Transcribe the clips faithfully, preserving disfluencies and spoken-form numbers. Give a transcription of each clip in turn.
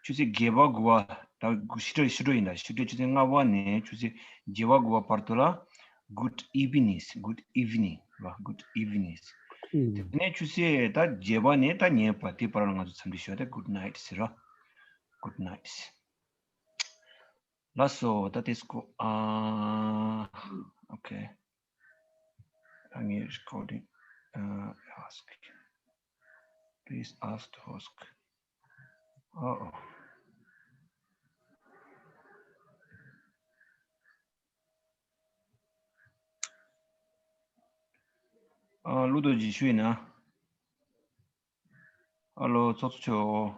ཆུ་ཚོད་བརྒྱད་པ་དགུ་པ་ད་ཕྱི་དྲོ་ཕྱི་དྲོ་ཡིན་ད། ཕྱི་དྲོ་ཆུ་ཚོད་ལྔ་པ་ནས་ཆུ་ཚོད་བརྒྱད་པ་དགུ་པ་བར་དུ་ལ། Good evening, good evening, ར། Good evening. དེ་ནས་ཆུ་ཚོད་ད་བརྒྱད་པ་ནས་ད་ཉལ་བ་དེ་བར་ལ་ང་ཚོ་འཚམས་འདྲི་ཞུ་བ་དེ་good night ཟེར་ར། Good night. ལགས་སོ། ད་དེ་སྐོར་ཨ། Okay. I mean, recording. Uh, ask. Please ask the host. Uh-oh. ཨ། ཀླུ་རྡོ་རྗེ་ཞུ་ཡིན་ན། ཨ་ལོ། ཚོགས་གཙོ་མཆོག་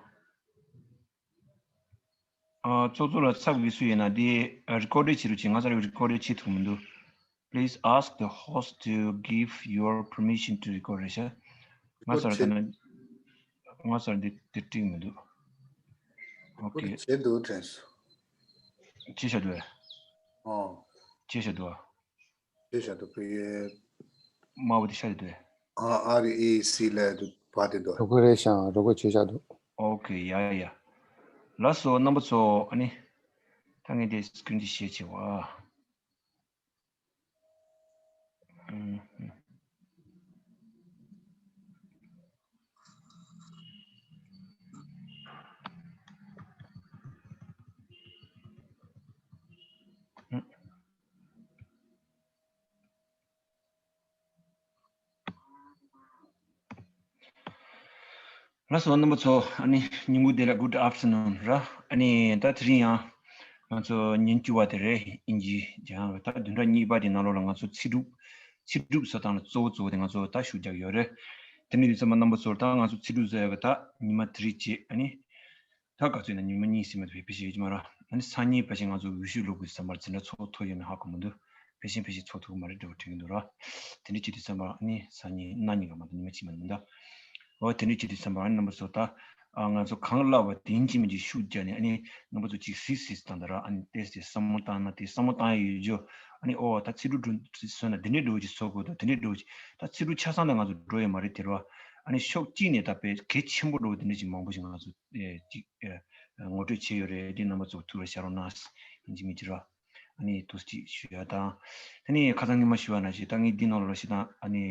ཨ། ཚོགས་གཙོ་ལ་ཚབ་ཀྱི་སུ་ཡིན་ན་དེ་རི་ཀོར་ཌི་བྱེད་རོགས་བྱེད། ང་ཚོར་རི་ཀོར་ཌི་བྱེད་ཐུབ་མི་འདུག Please ask the host to give your permission to record རེད་ཤག་ང་ཚོར་ད་ནི་ང་ཚོར་འདི་འདི་འགྲིག་མི་འདུག་ཨོ་ཁེ། བྱེད་འདུག་དྲན་སོང་། བྱེད་བཞག་འདུག་ཨོ། བྱེད་བཞག་འདུག་ཨ། བྱེད་བཞག་འདུག་པས། དམར་པོ་དེ་ཤར་དུས། ཨ། ཨར་ཨི་སི་ལ་དུ་བ་དེ་འདུག་རོགས་རེད་ཤག་རོགས་བྱེད་བཞག་འདུག་ཨོ་ཁེ། ཡ་ཡ། ལགས་སོ། རྣམ་པ་ཚོ། ཨ་ནི། ད་ངས་དེ་སི་ཀི་རིན་དེ་ཤེར་བྱེད་བ། ཨུམ། ལགས་སོ། རྣམ་པ་ཚོ། ཨ་ནི་ཉིན་གུང་བདེ་ལེགས། Good afternoon ར། ཨ་ནི་ད་དེ་རིང་ཡང་ང་ཚོ་ཉིན་བཅུ་པ་དེ་རེད། ཨིན་ཇི་སྦྱང་ད་བདུན་ཕྲག་གཉིས་པ་དེ་ནང་ལོགས་ལ་ང་ཚོ་ཚིག་གྲུབ་ཚིག་གྲུབ་བཟོ་སྟངས་ལ་གཙོ་བོ་གཙོ་བོ་དེ་ང་ཚོ་ད་ཤུགས་རྒྱག་ཡོད་རེད། དེ་ནི་དུས་ཚོད་མ་རྣམ་པ་ཚོར་ད་ང་ཚོ་ཚིག་གྲུབ་བཟོ་ཡག་གི་ད་ཉི་མ་དེ་རིང་བྱེད། ཨ་ནི། ད་ག་ཚོད་ན་ཉི་མ་གཉིས་ཟིན་མ་ཐུབ་པའི་ཕལ་ཆེར་ཡོད་ཀྱི་མ་རེད། ཨ་ནི་སང་ཉིན་ཕལ་ཆེར་ང་ཚོ་འོས་ཤོག་བླུག་དགོས་བསམ་པར་འཛིན་གྲྭ་ཚོགས་ཐུབ་ཡོད་མེད་ཧ་གོ་མི་འདུག་ཕལ་ཆེར་ཕལ་ཆེར་ཚོགས་ཐུབ་ཀྱི་མ་རེད་འདྲ་བོ་དྲན་གྱི་འདུག་ར། དེ་འདྲ་བྱེད་དུས་ཙམ་པར་ཨ་ནི་སང་ཉིན་གནངས་ཉིན་ག་མ་གཏོགས་ཉི་མ་གཅིག་མ་ཡིན་ད། འོ་དེ་འདྲ་བྱེད་དུས་ཙམ་པར་ཨ་ནི་རྣམ་པ་ཚོ་ད། ཨ། ང་ཚོ་གང་བསླབ་པ་དེ་ཡིན་གཅིག་མིན་གཅིག་ཤུགས་རྒྱག་ནས། ཨ་ནི་རྣམ་པ་ཚོ་གཅིག་གཟིགས་གཟིགས་དང་ད་ར། ཨ་ནི་བལྟས་ཏེ་བསམ་བློ་བཏང་ན་དེ་བསམ་བློ་བཏང་ཡ་ཡོད་རྒྱུ། ཨ་ནི་ཨོ་ད་ཚིག་གྲུབ་བཟོས་ན་འདི་འདྲའི་འདྲ་བོ་ཅིག་བཟོ་དགོས་འདུག་དེ་འདྲའི་འདྲ་བོ་ཅིག་ད་ཚིག་གྲུབ་ཆ་ཚང་ལ་ང་ཚོ་འགྲོ་ཡ་མ་རེད་དེ་ར། ཨ་ནི་ཕྱོགས་གཅིག་ནས་ད་དཔེ་གལ་ཆེན་པོ་འདྲ་བོ་དེ་འདྲ་ཅིག་མང་པོ་ཞིག་ང་ཚོ་ཨེ་ཅིག་ཨེ་ངོ་སྤྲོད་བྱས་ཡོད་རེད། དེ་རྣམ་པ་ཚོ་ཐུགས་ལ་བཞག་རོགས་གནང་། ཡིན་གཅིག་མིན་གཅིག་ར། ཨ་ནི་ཐུགས་རྗེ་ཆེ་ཞུ་ཡ་དང་། དེ་ནས་ཁ་སང་ཉི་མ་ཞུ་བ་ནང་བཞིན་ད་ངས་འདི་ནང་ལ་ཞིག་དང་། ཨ་ནི་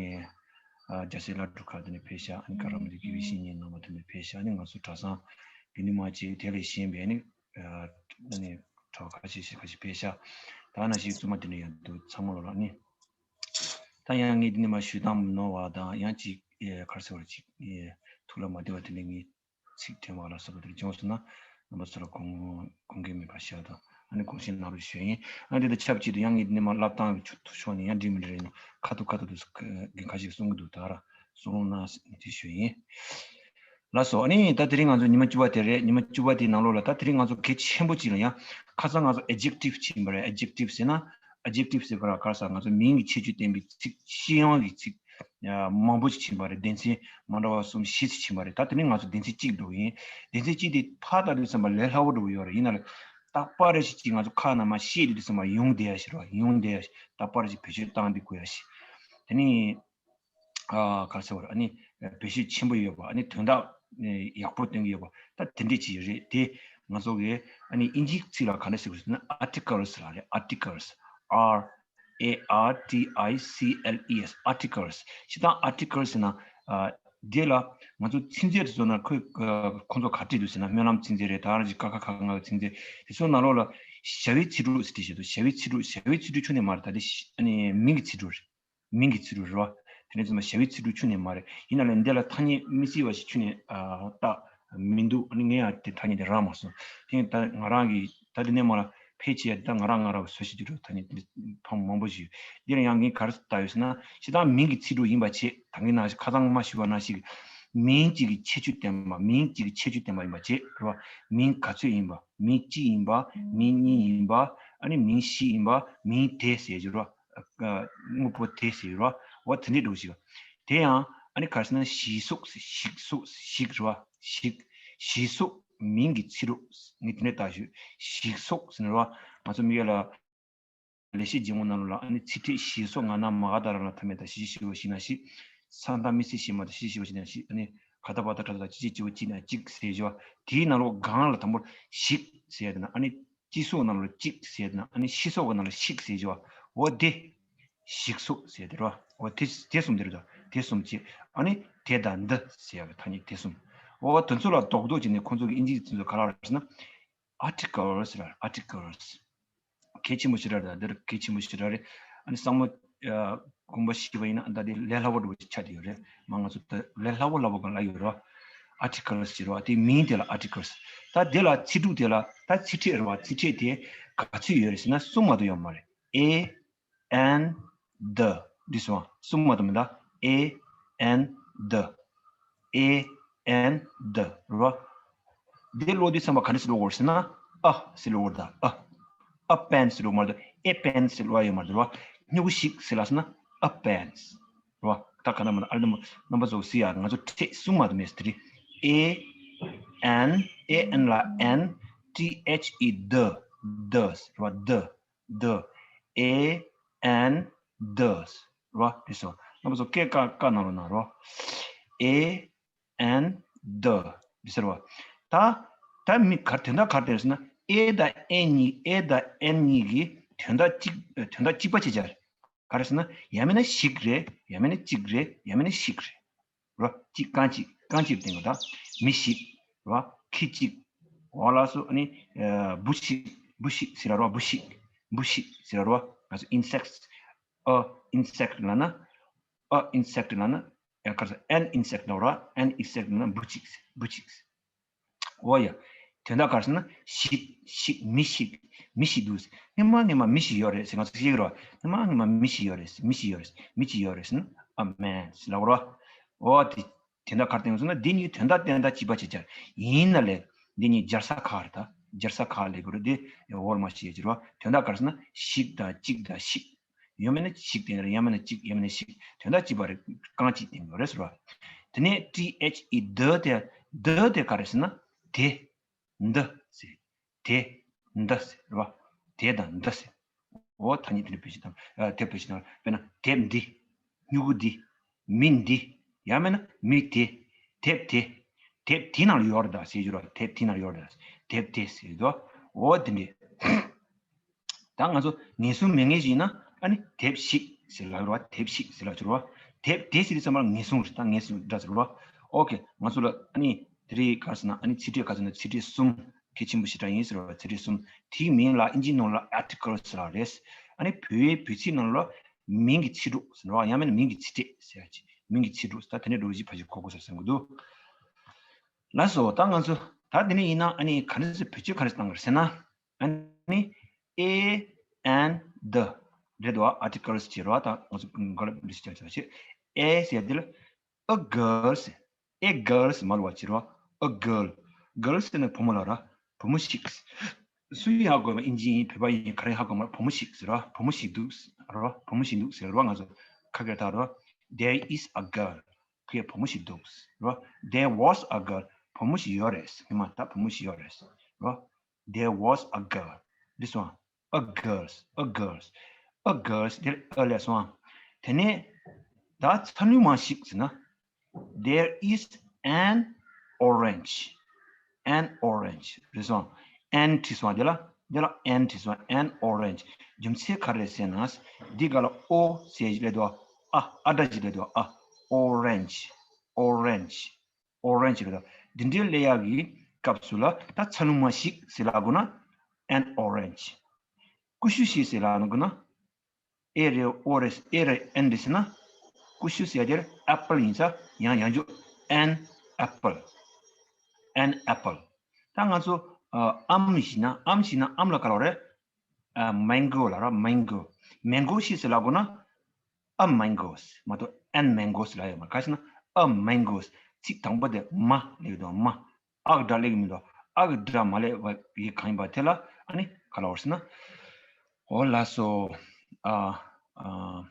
ཨ་རྒྱལ་སྲས་བླ་སྤྲུལ་ཁག་དེ་ནས་ཕེབས་ཤག་ཨ་ནི་ཀ་ར་མ་ཏི་དགེ་བའི་བཤེས་གཉེན་རྣམ་པ་དེ་ནས་ཕེབས་ཤག་ཨ་ནི་ང་ཚོ་གྲྭ་ཚང་དགེ་འདུན་མང་ཆེ་དེ་ལས་གཞན་པའི་ཨ་ནི་ཨ་ནི་གྲྭ་པ་ཁ་ཤས་ཤིག་ཁ་ཤས་ཕེབས་ཤག་ད་ནང་བཞིན་བཙུན་མ་དེ་འདྲ་ཡང་འདུག་ཚང་མ་ལོ་ལ་ཨ་ནི། ད་ཡང་ངས་འདི་ནས་མར་ཞུ་དང་མི་ནོར་བ་དང་། ཡང་ཅིག་ཨེ་ག་རེ་ཟེར་བ་ཅིག་ཨེ་ཐུགས་ལ་མ་བདེ་བ་དེ་འདྲ་ངས་ཚིག་དྲན་པ་ལ་སོགས་པ་དེ་འདྲ་བྱུང་སོང་ན། རྣམ་པ་ཚོ་ལ་དགོངས་དགོངས་འགལ་མེད་པ་ཞུ་ཡ་དང་། ཨ་ནི་དགོངས་བཞེས་གནང་རོགས་ཞུ་ཡིན། ཨ་ནི་དེ་དང་ཆབས་ཅིག་ཏུ་ཡང་ངས་འདི་ནས་མར་ལབ་སྟངས་ཀྱི་ཕྱོགས་ནས་ཡང་འགྲིག་མི་འགྲིག་རེད་ན། ཁ་ཐུག་ཁ་ཐུག་ཏུ་ཁ་ཁ་ཞིག་གསུང་གི་འདུག་ད་ར་གསུང་རོགས་གནང་ཟེར་ནས་དེ་ཞུ་ཡིན། ལགས་སོ། ཨ་ནི་ད་དེ་རིང་ང་ཚོ་ཉི་མ་བཅུ་པ་དེ་རེད། ཉི་མ་བཅུ་པ་དེའི་ནང་ལོགས་ལ་ད་དེ་རིང་ང་ཚོ་གལ་ཆེན་པོ་གཅིག་ལ་ཡང་ཁ་སང་ང་ཚོ་ཨེ་ཇེག་ཊིབ་བྱིན་པ་རེད། ཨེ་ཇེག་ཊིབ་ཟེར་ན། ཨེ་ཇེག་ཊིབ་ཟེར་བ་ལ་ག་རེ་ཟེར། ང་ཚོ་མིང་གི་ཁྱད་ཆོས་ལྡན་པའི་ཚིག་སྤྱི་ཡོངས་ཀྱི་ཚིག་ཡ་མང་པོ་ཞིག་བྱིན་པ་རེད། སྡེ་ཚན་མ་འདྲ་བ་གསུམ་བཞི་ཙམ་བྱིན་པ་རེད། ད་དེ་ནི་ང་ཚོ་སྡེ་ཚན་གཅིག་འགྲོ་གི་ཡིན། སྡེ་ཚན་གཅིག་དེ་ཕར་ལྟ་དུས་ཙམ་པ་ལས་སླ་པོ་འགྲོ་གི་ཡོད་རེད། ཡིན་ན་ལས་རྟག་པར་རེ་ཞིག་ཅིག་ང་ཚོ་ཁ་ནང་མར་བཤད་དུས་ཙམ་པ་ཡོང་བསྡད་ཡ་ཞིག་རེད་བ། ཡོང་བསྡད་ཡ་ཞིག་རྟག་པར་རེ་ཞིག་བེད་སྤྱོད་བཏང་བསྡད་དགོས་ཡ་ཞིག་དེ་ནི། ཨ་ག་རེ་ཟེར་བ་རེད། ཨ་ནི་བེད་སྤྱོད་ཆེན་པོ་ཡོད་པ། ཨ་ནི་དོན་དག་ཡག་པོ་སྟོན་གྱི་ཡོད་པ། ད་དེ་འདྲས་ཅིག་རེད། དེ་ང་ཚོ་གི་ཨ་ནི་དབྱིན་ཇིའི་ཚིག་ལ་ག་འདྲ་ཟེར་དགོས་ཟེར་ན། articles ལ་རེད། articles. R A R T I C L E S. articles. སྤྱིར་བཏང་articles ཟེར་ན། ཨ་དེ་ལ་ང་ཚོ་ཚིག་མཛོད་དུ་བཟོ་ན་ཁོས་ཁོ་ཚོ་ག་འབྲི་འདུག་ཟེར་ན། སྨོན་ལམ་ཚིག་མཛོད་རེད། ད་རང་གི་ཀ་ཁ་ག་ང་གི་ཚིག་མཛོད་དེ་ཚོ་ནང་ལོགས་ལ་བྱ་བའི་ཚིག་གྲོགས་ཟེར་བྲིས་བཞག་འདུག་བྱ་བའི་ཚིག་གྲོགས། བྱ་བའི་ཚིག་གྲོགས་ཁྱོན་ནས་མ་རེད། ད་དེ་ཨ་ནི་མིང་གི་ཚིག་གྲོགས་རེད། མིང་གི་ཚིག་གྲོགས་རེད་བ། དེ་ནས་ཚང་མ་བྱ་བའི་ཚིག་གྲོགས་ཁྱོན་ནས་མ་རེད། ཡིན་ན་ལས་འདི་ལ་ཐ་སྙད་མི་སྲིད་པ་ཞིག་ཁྱོན་ནས་ཨ་བཏགས་མི་འདུག་ཨ་ནི་ངས་ཡང་དེ་ཐ་སྙད་དེ་རག་མ་སོང་། དེ་ཡིན་ད་ང་རང་གིས་ད་དེ་ནས་མར་ཕལ་ཆེར་ད་ང་རང་ང་རང་བཟོ་ཞིག་དེ་འགྲོ། ཐ་སྙད་དེ་ཕམ་མང་པོ་ཞིག་འདི་ལ་ཡང་ངས་ག་རེ་ལྟ་ཡོད་ཟེར་ན། སྤྱིར་བཏང་མིང་གི་ཚིག་གྲོགས་ཡིན་པ་བྱས། ད་གིན་ནང་བཞིན་ཁ་སང་མ་ཞུས་པ་ནང་བཞིན་མིང་གཅིག་གི་ཁྱད་ཆོས་ལྡན་པ། མིང་གཅིག་གི་ཁྱད་ཆོས་ལྡན་པ་ཡིན་པ་བྱས་རེད་བ། མིང་ག་ཚོད་ཡིན་པ། མིང་གཅིག་ཡིན་པ། མིང་གཉིས་ཡིན་པ། ཨ་ནི་མིང་བཞི་ཡིན་པ། མིང་དེ་ཟེར་གྱི་རེད་བ། དངོས་པོ་དེ་ཟེར་རོ། འོ་དེ་འདྲའི་འགྲོ་ཞིག་དེ་ཡང་ཨ་ནི་ག་རེ་ཟེར་ན། ཞིག་སོགས། ཞིག་སོགས། ཞིག་རེད་བ། ཞིག་ཞིག་སོགས་མིང་གི་ཚིག་གྲོགས། ངས་དེ་འདྲ་ལྟ་ཞུ། ཞིག་སོགས་ཟེར་ན་རེད་བ། ང་ཚོ་མི་ཡ་ལ་ལས་བྱེད་སྦྱིན་པ་ནང་ལོགས་ལ་ཨ་ནི་ཚིག་ཕྲད་ཞིག་སོགས་ང་ན་མ་ག་ད་ར་ལ་ཐ་མེད་ད་ཞིག་ཞིག་བ་ཞིག་ན་ཞིག་ས་མཐའ་མི་སྲིད་ཞིག་མ་ད་ཞིག་ཞིག་བ་ཞིག་ན་ཞིག་ཨ་ནི། ག་ད་བ་ད་དྲ་ད་ཅི་ཅི་ཅི་བ་ཅི་ན་གཅིག་ཟེར་བྱ་བ། དེའི་ནང་ལོགས་སྒང་ལ་དང་པོར་ཞིག་ཟེར་ཡ་དེ་ན་ཨ་ནི་སྤྱི་སོགས་ནང་ལ་གཅིག་ཟེར་ཡ་དེ་ན་ཨ་ནི་ཤི་སོགས་ཀྱི་ནང་ལ་ཤིག་ཟེར་བྱ་བ། འོ་དེ་ཞིག་སོགས་ཟེར་ཡ་དེ་རེད་བ། འོ་དེ་དེ་གསུམ་དེ་རེད་དོ། དེ་གསུམ་བྱས། ཨ་ནི་དེ་དང་འདི་ཟེར་ཡ་གི་ཐ་སྙད་དེ་གསུམ། འོ་དེ་ཚོ་ལ་རྡོག་རྡོག་བྱས་ནས་ཁོང་ཚོ་གི་ཨིན་ཇི་གི་དེ་ཚོ་ག་རེ་རེད་ཟེར་ན། articles ར། articles གལ་ཆེན་པོ་ཞེ་དྲག་རེད། འདིར་གལ་ཆེན་པོ་ཞེ་དྲག་རེད། ཨ་ནི་བསམ་བློ་ཨ་དགོངས་པ་བཞེས་པ་ཡིན་ན་ད་དེ་ལས་སླ་བོ་འདྲ་བོ་ཆགས་བསྡད་ཡོད་རེད། མ་ང་ཚོ་ད་ལས་སླ་བོ་སླ་བོ་གང་ལ་ཡོད་རེད། articles ཟེར་བ་དེ་མིང་དེ་ལ་articles། ད་དེ་ལ་ཚིག་གྲུབ་དེ་ལ་ད་ཚིག་ཕྲད་རེད་བ། ཚིག་ཕྲད་དེ་ག་ཚོད་ཡོད་རེད་ཟེར་ན་གསུམ་མ་གཏོགས་ཡོད་མ་རེད། a and the འདི་སོང་བ། གསུམ་མ་གཏོགས་མེད་ད། a and the a and the རེད་བ། འདི་ཀློག་དུས་ཙམ་པ་ག་འདྲ་ཞིག་ཀློག་དགོས་ཟེར་ན། ཨ་ཟེར་ཀློག་དགོས་རེད་ད། ཨ། a pen ཟེར་ཀློག་མ་རེད་ད། a pen ཟེར་ཀློག་ཡ་ཡོད་མ་རེད་ད། རེད་བ། སྨྱུ་གུ་ཞིག་ཟེར་ལབ་སོང་ན་a pens རེད་བ། ད་ག་ན་མ་ན་ཨ་རྣམ་རྣམ་པ་ཚོ་གཟིགས་ཡ། ང་ཚོ་ཕྲད་གསུམ་མ་གཏོགས་མེད་ཟེར་དེ་རེད། a and a and ལ་and th e the the རེད་བ། the the a and the རེད་བ། དེ་སོ་རྣམ་པ་ཚོ་སྐད་ཀ་ཀ་ནང་ལོགས་ན་རེད་བ། a and the འདི་ཟེར་བ། ད་ད་མི་ག་དོན་དག་ག་རེ་སྟེར་ཟེར་ན། a དང་a གཉིས། a དང་and གཉིས་ཀྱི་དོན་དག་གཅིག་དོན་དག་གཅིག་པ་ཅིག་ཆགས་རེད། ག་རེ་ཟེར་ན། ཡང་མིན་ན་ཞིག་རེད། ཡང་མིན་ན་གཅིག་རེད། ཡང་མིན་ན་ཞིག་རེད། རོ། གཅིག་རྐང་གཅིག་རྐང་གཅིག་སྟེང་གི་ད། མི་ཞིག་རོ། ཁྱི་གཅིག་འོ་ལགས་སོ། ཨ་ནི་འབུ་ཞིག་འབུ་ཞིག་ཟེར་ར་རོ། འབུ་ཞིག་འབུ་ཞིག་ཟེར་ར་རོ། ང་ཚོ་insects a insect ལབ་ན། a insect ལབ་ན། ཡ་ག་རེ་ཟེར། an insect ལབ་ར། an insect ལབ་ན་འབུ་གཅིག་འབུ་གཅིག་འོ་ཡ། དོན་དག་ག་རེ་ཟེར་ན། ཞིག་ཞིག་མི་ཞིག་མི་ཞིག་འདུག་སྔོན་མ་སྔོན་མ་མི་ཞིག་ཡོད་རེད་ཟེར་ང་ཚོ་ཤེས་ཀྱི་རེད་བ། སྔོན་མ་སྔོན་མ་མི་ཞིག་ཡོད་རེད། མི་ཞིག་ཡོད་རེད། མི་ཞིག་ཡོད་རེད་ཟེར་ན་a man ཟེར་ལབ་རེད་བ། འོ་དེ་དོན་དག་ག་རེ་བསྟན་ཡོད་ཟེར་ན། འདི་གཉིས་དོན་དག་དོན་དག་གཅིག་པ་ཅིག་ཆགས། ཡིན་ན་ལས་འདི་གཉིས་སྦྱར་ས་ཁག་རེད་ད། སྦྱར་ས་ཁག་ལས་དགོས་རེད་དེ། འོར་མ་ཞིག་ཡོད་ཀྱི་རེད་བ། དོན་དག་ག་རེ་ཟེར་ན། ཞིག་དང་གཅིག་དང་ཞིག་ཡོད་མེད་ན་ཞིག་སྟེང་རེད། ཡང་མེད་ན་གཅིག་ཡང་མེད་ན་ཞིག་དོན་དག་གཅིག་པ་རེད། རྐང་གཅིག་སྟེང་ཡོད་རེད་ཟེར་བ། དེ་ནས་th e the དེ་the དེ་ག་རེ་ཟེར་ན། དེ། འདི་ཟེར། དེ། འདི་ཟེར་རེད་བ། དེ་དང་འདི་ཟེར། འོ་ཐ་སྙད་དེ་འདྲ་བེད་སྤྱོད་དང་། ཨ། དེ་བེད་སྤྱོད་དང་། དཔེར་ན་དེབ་འདི། སྨྱུ་གུ་འདི། མི་འདི། ཡང་མེད་ན་མི་དེ། དེབ་དེ། དེབ་དེའི་ནང་ལ་ཡོད་རེད་ད་ཟེར་རྒྱུ་རེད། དེབ་དེའི་ནང་ལ་ཡོད་རེད་ད། དེབ་དེ་ཟེར་དུས། འོ་དེ་འདྲས། ད་ང་ཚོ་ངེས་བཟུང་མེད་མཁན་ཞིག་ཡིན་ན། ཨ་ནི་དེབ་ཞིག་ཟེར་ལབ་རེད་བ། དེབ་ཞིག་ཟེར་ལབ་ཀྱི་རེད་བ། དེབ་དེ་ཟེར་དུས་ཙམ་པར་ངེས་བཟུང་རེད། ད་ངེས་བཟུང་འདྲ་ཟེར་རེད་བ། ཨོ་ཁེ། ང་ཚོ་ལ་ཨ་ནི་དེ་རིང་ག་རེ་ཟེར་ན། ཨ་ནི་ཚིག་ཕྲད་ག་ཚོད་ན་ཚིག་ཕྲད་གསུམ་གལ་ཆེན་པོ་ཞེ་དྲག་ཡིན་ཟེར་བ། ཚིག་ཕྲད་གསུམ། དེའི་མིང་ལ་ཨིན་ཇིའི་ནང་ལ་article ཟེར་བ་རེད། ཨ་ནི་བོད་ཡིག་བོད་ཚིག་ནང་ལ་མིང་གི་ཚིག་གྲོགས་ཟེར་བ། ཡང་མིན་ན་མིང་གི་ཚིག་ཕྲད་ཟེར་ཡ་ཅིག་མིང་གི་ཚིག་གྲོགས། ད་དེ་འདྲའི་འགྲོ་གཞི་ཕལ་ཆེར་གོ་དགོས་ས་བསམ་གྱི་འདུག་ལགས་སོ། ད་ང་ཚོ་ད་དེ་ནས་ཡིན་ན། ཨ་ནི་ག་རེ་ཟེར། བེད་སྤྱོད་ག་རེ་བཏང་གི་རེད་ཟེར་ན། ཨ་ནི་a and the རེད་དོ། articles བྱེད་རོགས། ད་ང་ཚོ་ག་ལ་འདི་ཞིག་ཅག་ཅག་བྱེད། a ཟེར་དེ་ལ་a girl ཟེར། a girl ཟེར་མ་ལབ་པ་བྱེད་རོགས། a girl། girl ཟེར་ན་བུ་མོ་ལ་ར། བུ་མོ་ཞིག་སུ་ཡིན་ཧ་གོ་མ། ཨིན་ཇི་ཡིན། བོད་པ་ཡིན། ག་རེ་ཡིན་ཧ་གོ་མ། བུ་མོ་ཞིག་ཟེར་རོགས། བུ་མོ་ཞིག་འདུག་ཟེར་རོགས། བུ་མོ་ཞིག་འདུག་ཟེར་རོགས། ང་ཚོ་ཁ་སྐད་ད་རོགས། There is a girl. ཁོའི་བུ་མོ་ཞིག་འདུག་ཟེར་རོགས། There was a girl. བུ་མོ་ཞིག་ཡོད་རེད། སྔོན་མ་ད་བུ་མོ་ཞིག་ཡོད་རེད་རོགས། There was a girl. འདི་སོང་། a girls, a girls, a girls. འདིར་a ལས་སོང་། དེ་ནས་ད་ཚ་ལུ་མ་ཞིག་ཟེར་ན། There is an orange. An orange. རེད་སོང་། an བྲིས་སོང་། འདི་ལ་འདི་ལ་an བྲིས་སོང་། an orange. རྒྱུ་མཚན་ག་རེ་རེད་ཟེར་ན། འདི་ག་ལ་o ཟེར་ཞིག་སླེབས་འདུག་ཨ། ཨ་སྒྲ་ཞིག་སླེབས་འདུག་ཨ། orange, orange, orange རེད་ད། འདི་འདྲའི་སླེབས་ཡག་གི་སྐབས་སུ་ལ་ད་ཚ་ལུ་མ་ཞིག་ཟེར་ལབ་དགོས་ན། an orange. ཀུ་ཤུ་ཞིག་ཟེར་ལབ་དགོས་ན། a རེད། o རེད། a རེད། an རེད་ཟེར་ན། ཀུ་ཤུ་ཟེར་ཡ་དེར་apple ཡིན་ཙང་ཡང་ཡང་འཇུག an apple. An apple. ད་ང་ཚོ་ཨ་ཨམ་ཞིག་ན། ཨམ་ཞིག་ན་ཨམ་ལ་ག་ལབ་རེད། ཨ། mango ལབ་ར། mango. mango ཞིག་ཟེར་ལབ་དགོས་ན། a mangoes མ་གཏོགས་an mangoes ལབ་ཡོད་མ་རེད། ག་ཟེར་ན། a mangoes. ཚིག་དང་པོ་དེ་མ་སླེབས་འདུག་མ། a གི་སྒྲ་སླེབས་ཀྱི་མི་འདུག a གི་སྒྲ་མ་སླེབས་པ་ཡི་གང་ཡིན་པ་དེ་ལ་ཨ་ནི་ག་ལབ་རེད་ཟེར་ན། འོ་ལགས་སོ། ཨ། ཨ།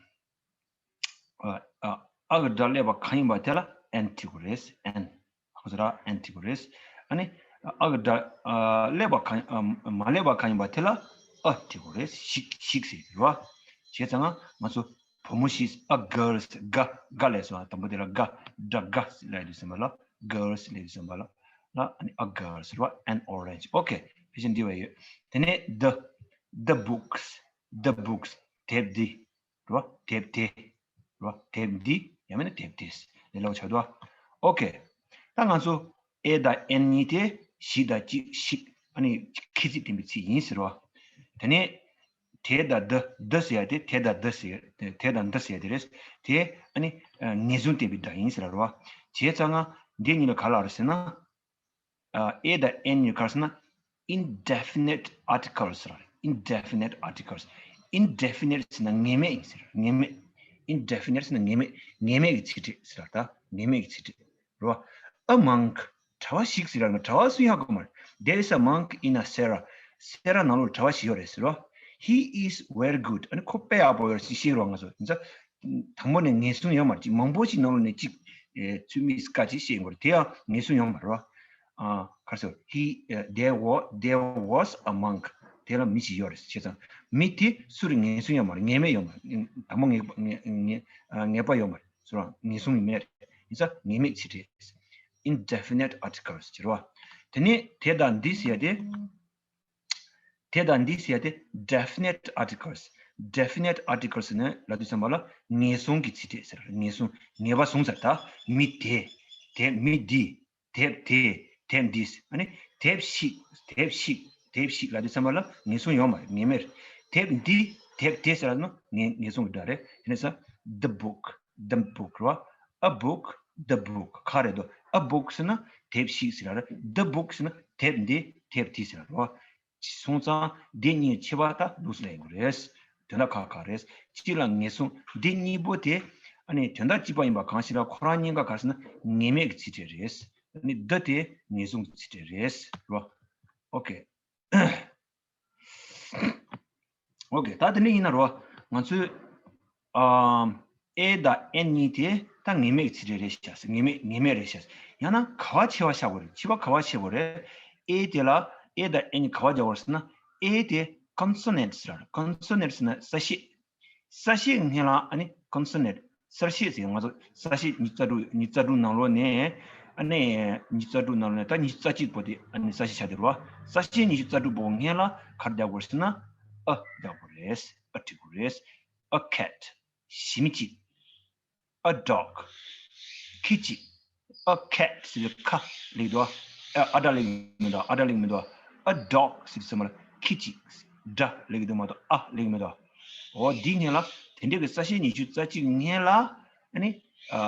ཨ། ཨ། a གི་སྒྲ་སླེབས་པ་གང་ཡིན་པ་དེ་ལ་an བྲི་དགོས་རེད། an. ཁོ་ཚོ་ར་an བྲི་དགོས་རེད། ཨ་ནི་a གི་སྒྲ་ཨ་སླེབས་པ་གང་། ཨ། མ་སླེབས་པ་གང་ཡིན་པ་དེ་ལ་a བྲི་དགོས་རེད། ཞིག་ཞིག་ཟེར་གྱི་རེད་བ། བྱས་ཙང་ང་ཚོ་བུ་མོ་ཞིག a girls. ག་ག་ལས་སོང་། དང་པོ་དེ་ལ་ག་སྒྲ་ག་ལབ་ཡོད་དུས་ཙམ་པ་ལ། girls ལབ་དུས་ཙམ་པ་ལ་ལ་ཨ་ནི་a girls རེད་བ། An orange. Okay. ཕལ་ཆེར་འདི་བས་ཡོད། དེ་ནས་the, the books, the books དེབ་འདི་རེད་བ། དེབ་དེ་རེད་བ། དེབ་འདི་ཡང་མིན་ན་དེབ་དེ་ལས་སླ་པོ་ཆགས་འདུག་བ། Okay. ད་ང་ཚོ་a དང་an གཉིས་དེ་ཞིག་དང་གཅིག་ཞིག་ཨ་ནི་ཁྱད་ཚིག་ལྡན་པའི་ཚིག་ཡིན་ཟེར་བ། དེ་ནས་དེ་དང་འདི། འདི་ཟེར་ཡ་དེ་དེ་དང་འདི་ཟེར་དེ་དེ་དང་འདི་ཟེར་ཡ་དེ་རེད། དེ་ཨ་ནི་ངེས་བཟུང་ལྡན་པའི་སྒྲ་ཡིན་ཟེར་ར་བ། བྱས་ཙང་ང་འདི་གཉིས་ལ་ག་ལ་རེད་ཟེར་ན། a དང་an གཉིས་ག་རེ་ཟེར་ན། indefinite articles ཟེར་ར། indefinite articles. Indefinite ཟེར་ན་ངེས་མེད་ཡིན་ཟེར། ངེས་མེད། indefinite ཟེར་ན་ངེས་མེད། ངེས་མེད་ཀྱི་ཚིག་ཕྲད་ཟེར་ར། ད་ངེས་མེད་ཀྱི་ཚིག་ཕྲད། རེད་བ། A monk. གྲྭ་བ་ཞིག་ཟེར་ཡ་ལ་གྲྭ་བ་སུ་ཡང་གོ་མ་རེད། There is a monk in a cell. སེ་ར་ནང་ལོགས་གྲྭ་བ་ཞིག་ཡོད་རེད་ཟེར་རོ། He is very good. ཨ་ནི་ཁོ་དཔེ་ཡག་པོ་ཡོད་རེད་ཅེས་བཤད་རོགས། ང་ཚོ་ཡིན་ཙང་དང་པོ་ནས་ངེས་བཟུང་ཡོད་མ་རེད། ཅིག་མང་པོ་ཞིག་ནང་ལོགས་ནས་ཅིག་ཨེ་ཚུལ་མིན་སྐད་ཆ་བཤད་དགོས་རེད། དེ་ཡང་ངེས་བཟུང་ཡོད་མ་རེད་རོ། ཨ་ག་རེ་ཟེར། He, uh, there was, there was a monk. དེ་ལ་མི་ཞིག་ཡོད་རེད་ཟེར་ཙང་མི་དེ་སུ་རེད་ངེས་བཟུང་ཡོད་མ་རེད། ངེས་མེད་ཡོད་མ་རེད། དང་པོ་ངེས་ངེས་ངེས་ཨ་ངེས་པ་ཡོད་མ་རེད། སུ་རང་ངེས་བཟུང་ཡིན་མེད་རེད། ཡིན་ཙང་ངེས་མེད་ཚིག་ཕྲད། Indefinite articles ཟེར་བ། དེ་ནས་དེ་དང་འདི་ཟེར་ཡ་དེ། དེ་དང་འདི་ཟེར་ཡ་དེ་definite articles. Definite articles ནི་ལབ་དུས་ཙམ་པ་ལ་ངེས་བཟུང་གི་ཚིག་ཕྲད་ཟེར། ངེས་བཟུང་། ངེས་པ་བཟུང་ཚར། ད་མི་དེ། དེ་མི་འདི། དེབ་དེ། དེབ་འདི། ཨ་ནི་དེབ་ཞིག་དེབ་ཞིག་དེབ་ཞིག་ལབ་དུས་ཙམ་པ་ལ་ངེས་བཟུང་ཡོད་མ་རེད། ངེས་མེད་རེད། དེབ་འདི། དེབ་དེ་ཟེར་ཡ་ནི་ངེས་ངེས་བཟུང་གི་སྒྲ་རེད། དེ་ནས་ས། The book. The book རེད་བ། A book. The book ག་རེད་དོ། A book ཟེར་ན་དེབ་ཞིག་ཟེར་ར་རེད། The book ཟེར་ན་དེབ་འདི། དེབ་དེ་ཟེར་ར་རེད་བ། སོང་ཙང་འདི་གཉིས་ཁྱད་པར་ད་ལུགས་སུ་ལེན་དགོས་རེད། དོན་དག་ཁག་ཁག་རེད། གཅིག་ལ་ངེས་བཟུང་། འདི་གཉིས་པོ་དེ་ཨ་ནི་དོན་དག་གཅིག་པ་ཡིན་པ་གང་ཞིག་ལ་ཁོ་རང་གཉིས་ཀ་ག་རེ་ཟེར་ན་ངེས་མེད་ཀྱི་ཚིག་ཕྲད་རེད། ཨ་ནི་འདི་དེ་ངེས་བཟུང་གི་ཚིག་ཕྲད་རེད། རོ། ཨོ་ཀེ། ཨོ་ཀེ། ད་དེ་འདྲ་ཡིན་ན་རོ། ང་ཚོས་ཨམ། A དང་N གཉིས་དེ་ད་ངེས་མེད་ཀྱི་ཚིག་ཕྲད་རེད་ཤག་ངེས་མེད་ངེས་མེད་རེད་ཤག་ཡང་ན་ག་བ་ཕྱེ་བ་བཞག་དགོས་རེད། ཕྱེ་བ་ག་བ་ཕྱེ་དགོས་རེད། A དེ་ལ། A དང་N གཉིས་ག་བ་རྒྱག་དགོས་རེད་ཟེར་ན། A དེ་consonant ཟེར་ར། consonant ཟེར་ན་གསལ་བཤད། གསལ་བཤད་སྔོན་ལ་ཨ་ནི་consonant། གསལ་བཤད་ཟེར། ང་ཚོ་གསལ་བཤད་ཉི་ཤུ་རྩ་དྲུག་ཉི་ཤུ་རྩ་དྲུག་ནང་ལོགས་ནས་ཨ་ནི་ཉི་ཤུ་རྩ་དྲུག་ནང་ལོགས་ནས་ད་ཉི་ཤུ་རྩ་གཅིག་པོ་དེ་ཨ་ནི་གསལ་བཤད་བྱ་དེ་རེད་བ། གསལ་བཤད་ཉི་ཤུ་རྩ་དྲུག་པོ་སྔོན་ལ་ག་རེ་རྒྱག་དགོས་རེད་ཟེར་ན། A རྒྱག་དགོས་རེད། A འབྲི་དགོས་རེད། A cat. ཞི་མི་གཅིག A dog. ཁྱི་གཅིག A cat ཟེར་དུས་ཁ་ལེགས་འདུག་ཨ་སྒྲ་ལེགས་མི་འདུག་ཨ་སྒྲ་ལེགས་མི་འདུག A dog ཟེར་དུས་ཙམ་པ་ལ་ཁྱི་གཅིག་སྒྲ་ལེགས་འདུག་མ་གཏོགས་ཨ་ལེགས་མི་འདུག་འོ་འདི་སྔོན་ལ་དེ་འདྲའི་གི་གསལ་བཤད་ཉི་ཤུ་རྩ་གཅིག་སྔོན་ལ་ཨ་ནི་ཨ་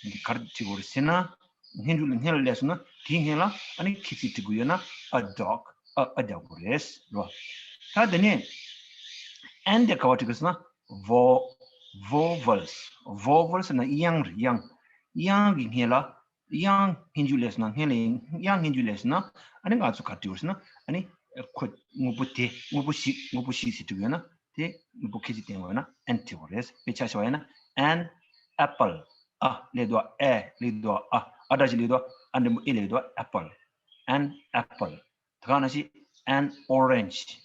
འདི་ག་རེ་བྲིས་དགོས་རེད་ཟེར་ན། སྔོན་འཇུག་ལ་སྔོན་ལ་སླེབས་སོང་ན་དེའི་སྔོན་ལ་ཨ་ནི་ཁྱི་གཅིག་འབྲི་དགོས་ཡོད་ན་A dog. A རྒྱག་དགོས་རེད་རོ། ད་དེ་ནས་N དེ་ག་བ་བྲིས་དགོས་ཟེར་ན། Vowel, vowels. Vowels ཟེར་ན་དབྱངས་རེད། དབྱངས། དབྱངས་ཀྱི་སྔོན་ལ། དབྱངས་སྔོན་འཇུག་སླེབས་སོང་ན། སྔོན་ལ་དབྱངས་སྔོན་འཇུག་སླེབས་སོང་ན། ཨ་ནི་ང་ཚོ་ག་རེ་བྲིས་དགོས་ཟེར་ན། ཨ་ནི་ཁོ་དངོས་པོ་དེ། དངོས་པོ་ཞིག་དངོས་པོ་ཞིག་ཟེར་བྲིས་དགོས་ན། དེ་དངོས་པོ་ཁྱད་ཚིག་བསྟན་དགོས་ན་N འབྲི་དགོས་རེད། དཔེར་ཆ་བཞག་པ་ཡིན་ན། An apple. A ལེགས་འདུག་ཨ་ལེགས་འདུག་ཨ་སྒྲ་ཅིག་ལེགས་འདུག་ཨ་འགྲེང་བུ་ཨེ་ལེགས་འདུག apple. An apple. ད་ག་ནང་བཞིན་an orange.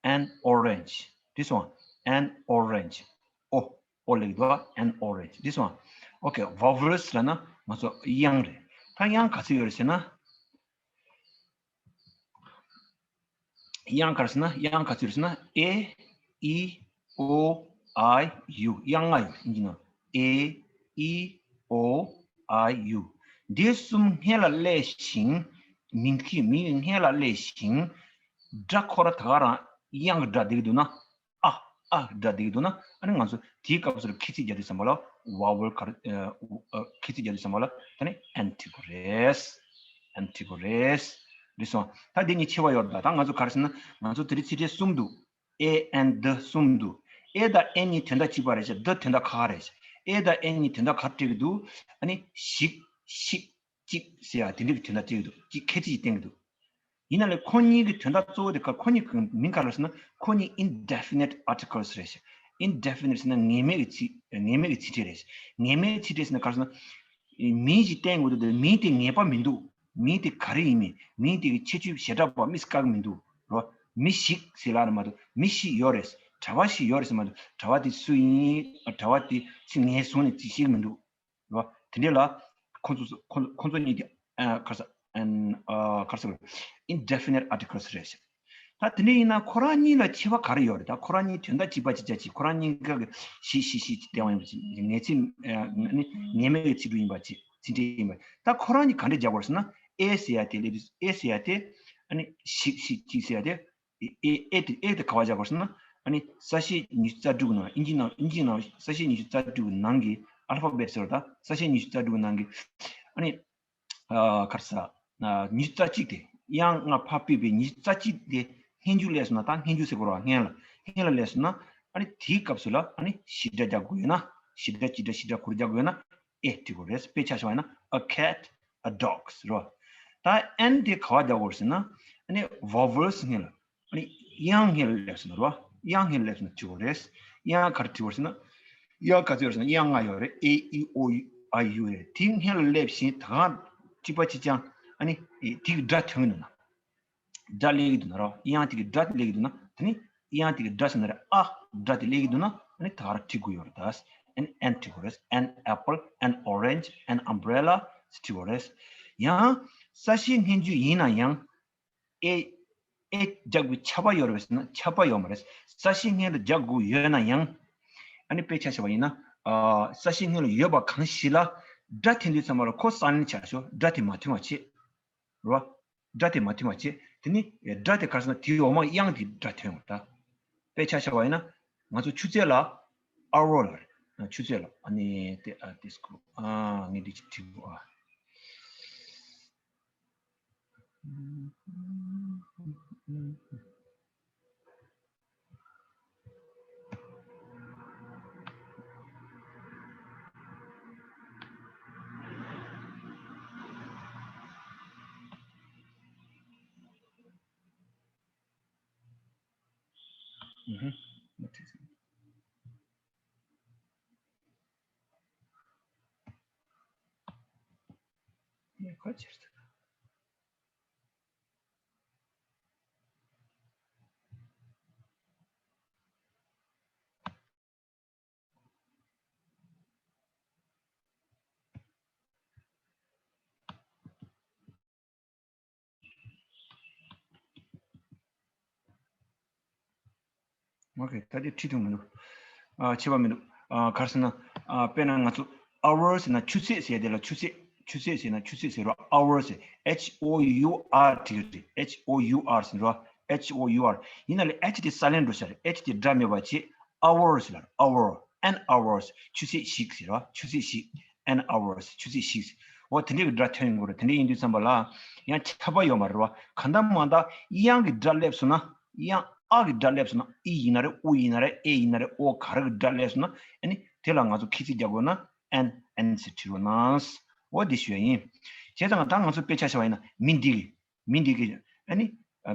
An orange. This one. An orange. O. O ལེགས་འདུག an orange. This one. Okay, vowels ལབ་ན་ང་ཚོ་དབྱངས་རེད། ད་དབྱངས་ག་ཚོད་ཡོད་རེད་ཟེར་ན། དབྱངས་ག་རེ་ཟེར་ན། དབྱངས་ག་ཚོད་རེད་ཟེར་ན། A, E, O, I, U. དབྱངས་ལྔ་ཡོད། ཨིན་ཇི་ནང་། A, E, O, I, U. འདི་གསུམ་སྔོན་ལ་སླེབས་ཤིང་། མིང་གི་མིང་སྔོན་ལ་སླེབས་ཤིང་། སྒྲ་ཁོ་རང་ད་ག་རང་དབྱངས་ཀྱི་སྒྲ་འདེགས་འདུག་ན། ཨ། ཨ་སྒྲ་འདེགས་འདུག་ན། ཨ་ནི་ང་ཚོ་དེའི་སྐབས་སུ་ཁྱད་ཚིག་རྒྱག་དུས་ཙམ་པ་ལ་vowel ག་རེ། ཨ། ཁྱད་ཚིག་རྒྱག་དུས་ཙམ་པ་ལ་ད་ནི་N འབྲི་དགོས་རེད། N འབྲི་དགོས་རེད། རེད་སོང་། ད་འདི་གཉིས་ཁྱད་པར་ཡོད་རེད། ད་ང་ཚོ་ག་རེ་ཟེར་ན། ང་ཚོ་དེ་རིང་ཚིག་ཕྲད་གསུམ་འདུག A, N, the གསུམ་འདུག A དང་N གཉིས་དོན་དག་གཅིག་པ་རེད་ཤག the དོན་དག་ཁག་ཁག་རེད་ཤག A དང་N གཉིས་དོན་དག་ག་རེ་སྤྲད་ཀྱི་འདུག་ཨ་ནི་ཞིག་ཞིག་གཅིག་ཟེར་ཡ་དེ་འདྲ་གི་དོན་དག་སྤྲད་ཀྱི་འདུག་གཅིག་ཁྱད་ཚིག་ཅིག་བསྟན་གྱི་འདུག་ཡིན་ན་ལས་ཁོ་གཉིས་ཀྱི་དོན་དག་གཙོ་བོ་དེ་ག་ཁོ་གཉིས་ཀྱི་མིང་ག་རེ་ཟེར་ན། ཁོ་གཉིས་indefinite articles རེད་ཤག indefinite ཟེར་ན་ངེས་མེད་ཀྱི་ཚིག་ངེས་མེད་ཀྱི་ཚིག་ཕྲད་རེད་ཤག་ངེས་མེད་ཚིག་ཕྲད་ཟེར་ན་ག་རེ་ཟེར་ན། མིང་ཞིག་བསྟན་དགོས་འདུག་དེ་མིང་དེ་ངེས་པ་མི་འདུག་མིང་དེ་ག་རེ་ཡིན་མིན། མིང་དེ་གི་ཁྱད་ཆོས་བྱེ་བྲག་པ་མིས་བཀག་གི་མི་འདུག་རོ། མི་ཞིག་ཟེར་ལབ་ན་མ་གཏོགས་མི་ཞིག་ཡོད་རེད། གྲྭ་པ་ཞིག་ཡོད་རེད་ཟེར་མ་གཏོགས་གྲྭ་པ་དེ་སུ་ཡིན། གྲྭ་པ་དེ་ཚུར་ངོས་བཟུང་ནས་ཅིག་ཤེས་ཀྱི་མི་འདུག་རོ། དེ་འདྲ་ལ་ ཁོང་ཚོ་ཁོང་ཁོང་ཚོ་གཉིས་དེ་ཨ་ག་རེ་ཟེར་ཨན་ཨ་ག་རེ་ཟེར་indefinite articles རེད་ཤག་ད་དེ་འདྲ་ཡིན་ན་ཁོ་རང་གཉིས་ལ་ཁྱད་པར་ག་རེ་ཡོད་རེད། ད་ཁོ་རང་གཉིས་དོན་དག་གཅིག་པ་གཅིག་རྐྱང་གཅིག་ཁོ་རང་གཉིས་ཀ་གི་ཞིག་ཞིག་ཞིག་ལྡན་པ་ཡིན་པ་ཅིག་ངེས་ཚིག་ཨ་ནི་ངེས་མེད་ཀྱི་ཚིག་འབྲུ་ཡིན་པ་ཅིག་ཚིག་འབྲུ་ཡིན་པ། ད་ཁོ་རང་གཉིས་ག་འདྲ་རྒྱག་དགོས་ཟེར་ན་ཨེ་ཟེར་ཡ་དེ་ལས་ཨེ་ཟེར་ཡ་དེ་ཨ་ནི་ཞིག་ཞིག་གཅིག་ཟེར་ཡ་དེ། ཨེ་ཨེ་ཨེ་དེ་ཨེ་དེ་ག་པར་བཞག་དགོས་ཟེར་ན། ཨ་ནི་ས་བཤད་ཉི་ཤུ་རྩ་དྲུག་གི་ནང་ཨིན་ཇི་ནང་ཨིན་ཇི་ནང་ས་བཤད་ཉི་ཤུ་རྩ་དྲུག་གི་ནང་གི་ཨལ་ཕ་བེ་ཊི་ཟེར་བ་དང་ས་བཤད་ཉི་ཤུ་རྩ་དྲུག་གི་ནང་གི་ཨ་ནི་ཨ་ག་རེ་ཟེར་ཨ་ཉི་ཤུ་རྩ་གཅིག་དེ་དབྱངས་ལྔ་ཕར་ཕུད་པའི་ཉི་ཤུ་རྩ་གཅིག་དེ་སྔོན་འཇུག་སླེབས་སོང་ན། ད་སྔོན་འཇུག་ཟེར་དགོས་རེད་བ། སྔོན་ལ་སྔོན་ལ་སླེབས་སོང་ན་ཨ་ནི་དེའི་སྐབས་སུ་ལ་ཨ་ནི་བྱེད་སྒྲ་རྒྱག་དགོས་ཡོད་ན། བྱེད་སྒྲ་བྱེད་སྒྲ་བྱེད་སྒྲ་ག་རེ་རྒྱག་དགོས་ཡོད་ན། ཨེ་འབྲི་དགོས་རེད། དཔེ་ཆ་བཞག་པ་ཡིན་ན་a cat, a dog ཟེར་བ། ད་ཨན་དེ་ག་པར་རྒྱག་དགོས་རེད་ཟེར་ན་ཨ་ནི་vowels སྔོན་ལ་ཨ་ནི་དབྱངས་སྔོན་ལ་སླེབས་སོང་ན་རེད་བ། དབྱངས་སྔོན་ལ་སླེབས་སོང་ན་འབྲི་དགོས་རེད། དབྱངས་ག་རེ་འབྲི་དགོས་རེད་ཟེར་ན། དབྱངས་ག་ཚོད་ཡོད་རེད་ཟེར་ན་དབྱངས་ལྔ་ཡོད་རེད། ཨེ་ཨི་ཨོ་ཨ་ཡུ་རེད། དེ་སྔོན་ལ་སླེབས་ཤིང་ད་ག་གཅིག་པ་གཅིག་རྐྱང་ཨ་ནི་དེ་གི་སྒྲ་ཐོན་གྱི་འདུག་ན། སྒྲ་སླེབས་ཀྱི་འདུག་ན་རོ། དབྱངས་དེ་གི་སྒྲ་སླེབས་ཀྱི་འདུག་ན། དེ་ནི་དབྱངས་དེ་གི་སྒྲ་ཟེར་ན་རེད། ཨ་སྒྲ་དེ་སླེབས་ཀྱི་འདུག་ན། ཨ་ནི་ད་ག་རང་འབྲི་དགོས་ཡོད་རེད་ད། ཨ་ནི་ཨན་འབྲི་དགོས་རེད། An apple, an orange, an umbrella ཟེར་འབྲི་དགོས་རེད། ཡང་ས་བཤད་སྔོན་འཇུག་ཡིན་ན་ཡང་ཨེ་ཨེ་རྒྱག་དགོས་ཁྱབ་པ་ཡོད་རེད་ཟེར་ན་ཁྱབ་པ་ཡོད་མ་རེད། ས་བཤད་སྔོན་ལ་རྒྱག་དགོས་ཡོད་ན་ཡང་། ཨ་ནི་དཔེ་ཆ་བཞག་པ་ཡིན་ན། ཨ་ས་བཤད་སྔོན་ལ་ཡོད་པ་གང་ཞིག་ལ་སྒྲ་ཐོན་དུས་ཙམ་པ་ལ་ཁོ་སང་ལེན་བྱ་ཞོག་སྒྲ་དེ་མ་ཐོན་པ་བྱེད། རེད་བ། སྒྲ་དེ་མ་ཐོན་པ་བྱེད། དེ་ནི་སྒྲ་དེ་ག་རེ་ཟེར་ན་དེའི་འོག་མ་དབྱངས་དེ་སྒྲ་ཐོན་ཡོང་ད། དཔེ་ཆ་བཞག་པ་ཡིན་ན་ང་ཚོ་ཆུ་ཚོད་ལ་hour ལ་རེད། ཆུ་ཚོད་ལ་ཨ་ནི་དེ་ཨ་དེ་སྐོར་ཨ་ངས་འདི་ཅིག་བྲིས་དགོས་ཨ། ཨོ་ཁེ། ད་དེ་ཁྲིད་ཐུབ་མི་འདུག་ཨ་ཁྱད་པར་མི་འདུག་ཨ་ག་རེ་ཟེར་ན། ཨ་དཔེར་ན་ང་ཚོ་hour ཟེར་ན་ཆུ་ཚོད་ཟེར་དེ་ལ་ཆུ་ཚོད་ཆུ་ཚོད་ཟེར་ན་ཆུ་ཚོད་ཟེར་རོ། hour ཟེར་H O U R བྲིས་རེད། H O U R ཟེར་རོ། H O U R ཡིན་ན་ལས་H དེ་སལེན་འགྲོ་ཤག་རེད། H དེ་སྒྲ་མེད་པ་བྱེད། hour ཟེར་ལ་hour, an hours ཆུ་ཚོད་ཞིག་ཟེར་རོ། ཆུ་ཚོད་ཞིག an hours ཆུ་ཚོད་ཞིག་འོ་དེ་འདྲའི་གི་སྒྲ་ཐོན་ཡོང་གི་རེད། དེ་འདྲ་ཡིན་དུས་ཙམ་པ་ལ་ཡང་ཁྱབ་པ་ཡོད་མ་རེད་བ། གང་ལྟར་མང་ལྟར་དབྱངས་ཀྱི་སྒྲ་སླེབས་སོང་ན། དབྱངས་ཨ་གི་སྒྲ་སླེབས་སོང་ན། ཨི་ཡིན་ན་རེད། ཨུ་ཡིན་ན་རེད། ཨེ་ཡིན་ན་རེད། ཨོ་ག་རེ་གི་སྒྲ་སླེབས་སོང་ན། ཨ་ནི་དེ་ལ་ང་ཚོ་ཁྱད་ཚིག་རྒྱག་དགོས་ན་ཨན་ཨན་ཟེར་བྲིས་རོགས་གནང་། འོ་འདི་ཞུ་ཡ་ཡིན། བྱས་ཙང་ད་ང་ཚོ་དཔེ་ཆ་བཞག་པ་ཡིན་ན་མི་འདི་གི་མི་འདི་གི་ཨ་ནི་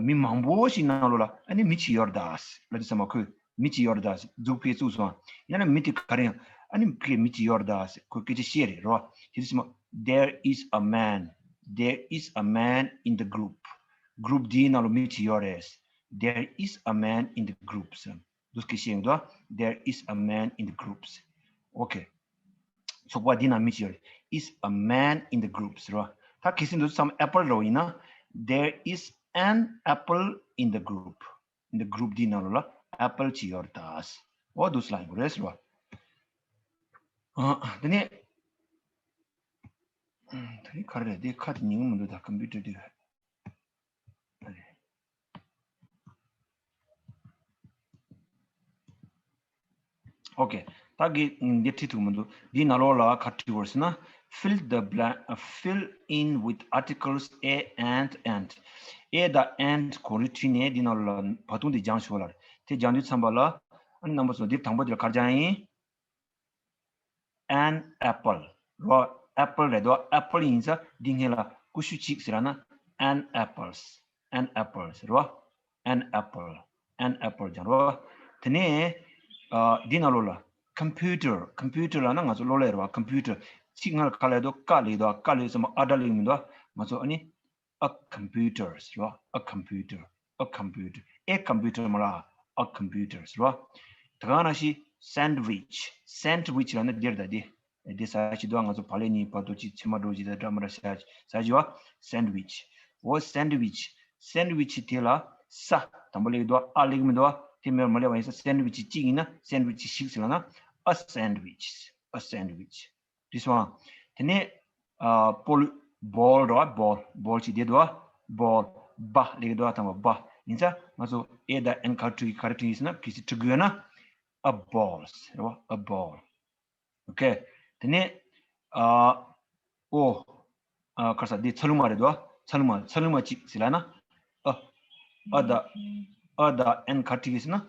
མི་མང་པོ་ཞིག་ནང་ལོགས་ལ་ཨ་ནི་མི་གཅིག་ཡོད་རེད་ད་ཟེར་ལབ་དུས་ཙམ་པ། ཁོས་མི་གཅིག་ཡོད་རེད་ད་ཟེར་འཛུགས་ཕེ་བཙུགས་སོང་། ཡང་ན་མི་དེ་ག་རེ་ཡང་ཨ་ནི་ཁོས་མི་གཅིག་ཡོད་རེད་ད་ཟེར་ཁོས་སྐད་ཆ་བཤད་རེད་རོ། དེ་དུས་ཙམ་པ། There is a man. There is a man in the group. group འདིའི་ནང་ལ་མི་གཅིག་ཡོད་རེད། There is a man in the group ཟེར། འདུག་སྐད་བཤད་ཡོང་དུས། There is a man in the groups. ཨོ་ཁེ། ཚོགས་པ་འདི་ནང་མི་གཅིག་ཡོད་རེད། Is a man in the groups རོ། ད་གལ་སྲིད་འདུག་ཙམ་apple རོ་ཡིན་ན། There is an apple in the group. in the group འདི་ནང་ལོགས་ལ་apple གཅིག་ཡོད་རེད་ད། ཨོ་འདུག་སེ་ལབ་དགོས་རེད་ཟེར་བ། ཨ་དེ་ནས་ད་ནི་ག་རེ་རེད། དེ་ཁ་དེ་ཉན་གི་མི་འདུག་ད་ཀམ་པུ་ཊར་དེ། ཨོ་ཁེ། ད་གི་འདི་བྲིས་ཐུབ་མི་འདུག་འདི་ནང་ལོགས་ལ་ག་བྲིས་པ་རེད་ཟེར་ན། fill the blank, uh, fill in with articles a and and. a དང་and གོ་རིམ་བྲིས་ནས་འདི་ནང་ལོགས་ལ་བར་སྟོང་འདི་སྦྱངས་ཤོག་ལབ་རེད། དེ་སྦྱངས་དུས་ཙམ་པ་ལ་ཨ་ནི་རྣམ་པ་ཚོ་འདིར་དང་པོ་འདིར་ག་རེ་སྦྱངས་ཡིན། an apple རོ། apple རེད་དོ། apple ཡིན་ཙང་འདི་སྔོན་ལ་ཀུ་ཤུ་གཅིག་ཟེར་ན་an apples, an apples རོ། an apple, an apple སྦྱངས་རོ། དེ་ནས་ཨ་འདི་ནང་ལོགས་ལ་computer, computer ལབ་ན་ང་ཚོ་གློག་ཀླད་རེད་བ། computer གཅིག་སྔ་ལ་ག་ལབ་དོ། ཀ་ལབ་དོ། ཀ་ལབ་ཙམ་པ་ཨ་སྒྲ་སླེབས་མི་འདུག་ང་ཚོ་ཨ་ནི་a computer རེད་བ། a computer, a computer, a computer མ་ལ་a computer རེད་བ། དེ་ག་ནང་བཞིན་sandwich, sandwich ལབ་ན་འདི་རེད་ད། འདི་ དེ་ཟ་ཡ་ཅིག་འདུག་ང་ཚོ་བག་ལེབ་གཉིས་བར་དུ་ཅིག་ཚོད་མ་འགྲོ་ཅིག་དང་འདྲ་མི་འདྲ་ཟ་ཡ་ཅིག་ཟ་ཡ་ཅིག་ཡོད། སེན་ཌི་ཝིཆ། འོ་སེན་ཌི་ཝིཆ། སེན་ཌི་ཝིཆ་དེ་ལ་ས་དང་པོ་སླེབས་ཀྱི་འདུག་ཨ་སླེབས་ཀྱི་མི་འདུག་དེ་མེད་པར་མ་སླེབས་པ་ཡིན་ཙང་སེན་ཌི་ཝིཆ་གཅིག་ཡིན་ན་སེན་ཌི་ཝིཆ་ཞིག་ཟེར་ལབ་ན། a sandwich, a sandwich. This one. དེ་ནས་ཨ་བོལ། བོལ་རེད་བ། བོལ། བོལ་ཅིག་བསྡད་འདུག་བོལ། བ་སླེབས་ཀྱི་འདུག་དང་པོ་བ་ཡིན་ཙང་ང་ཚོ་ཨེ་དང་ཨེན་ག་རེ་འབྲི་གི་ག་རེ་འབྲི་གི་ཟེར་ན་གལ་སྲིད་འབྲི་དགོས་ན། a balls རེད་བ། a ball. Okay. དེ་ནས་ཨ་ཨོ། ཨ་ག་རེ་ཟ། འདི་ཚ་ལུ་མ་རེད་དོ། ཚ་ལུ་མ། ཚ་ལུ་མ་གཅིག་ཟེར་ལབ་ན། ཨ། ཨ་དང་ཨ་དང་ཨེན་ག་རེ་འབྲི་གི་ཟེར་ན།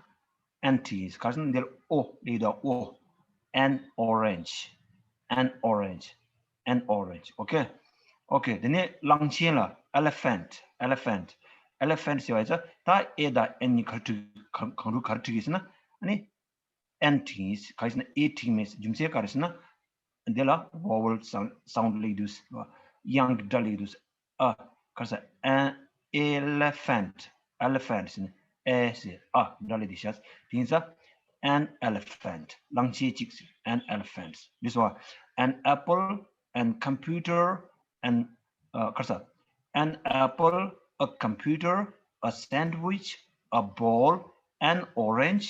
ཨེན་འབྲི་གི་ཟེར། ག་རེ་ཟེར་ན་འདིར་ཨོ་སླེབས་ཀྱི་འདུག་ཨོ། an orange, an orange, an orange. Okay. Okay. དེ་ནས་གླང་ཆེན་ལ་elephant, elephant, elephant ཟེར་བ་ཡིན་ཙང་ད་ཨེ་དང་ཨེན་གཉིས་ག་རེ་འབྲི། གང་རུང་ག་རེ་འབྲི་གི་ཟེར་ན། ཨ་ནི། ཨེན་འབྲི་གི་ཡིན། ག་རེ་ཟེར་ན་ཨེ་འབྲི་གི་མེད། རྒྱུ་མཚན་ག་རེ་ཟེར་ན། འདི་ལ་vowel sound, sound སླེབས་ཀྱི་འདུག་དབྱངས་ཀྱི་སྒྲ་སླེབས་ཀྱི་འདུག་ཨ། ག་རེ་ཟེར། an elephant, elephant ཟེར་ན་ཨེ་ཟེར། ཨ་སྒྲ་སླེབས་འདུག་ཤག་དེ་ཡིན་ཙང་an elephant གླང་ཆེན་གཅིག་ཟེར། an elephant. This one. An apple, an computer, an, uh, ག་རེ་ཟེར། An apple, a computer, a sandwich, a ball, an orange,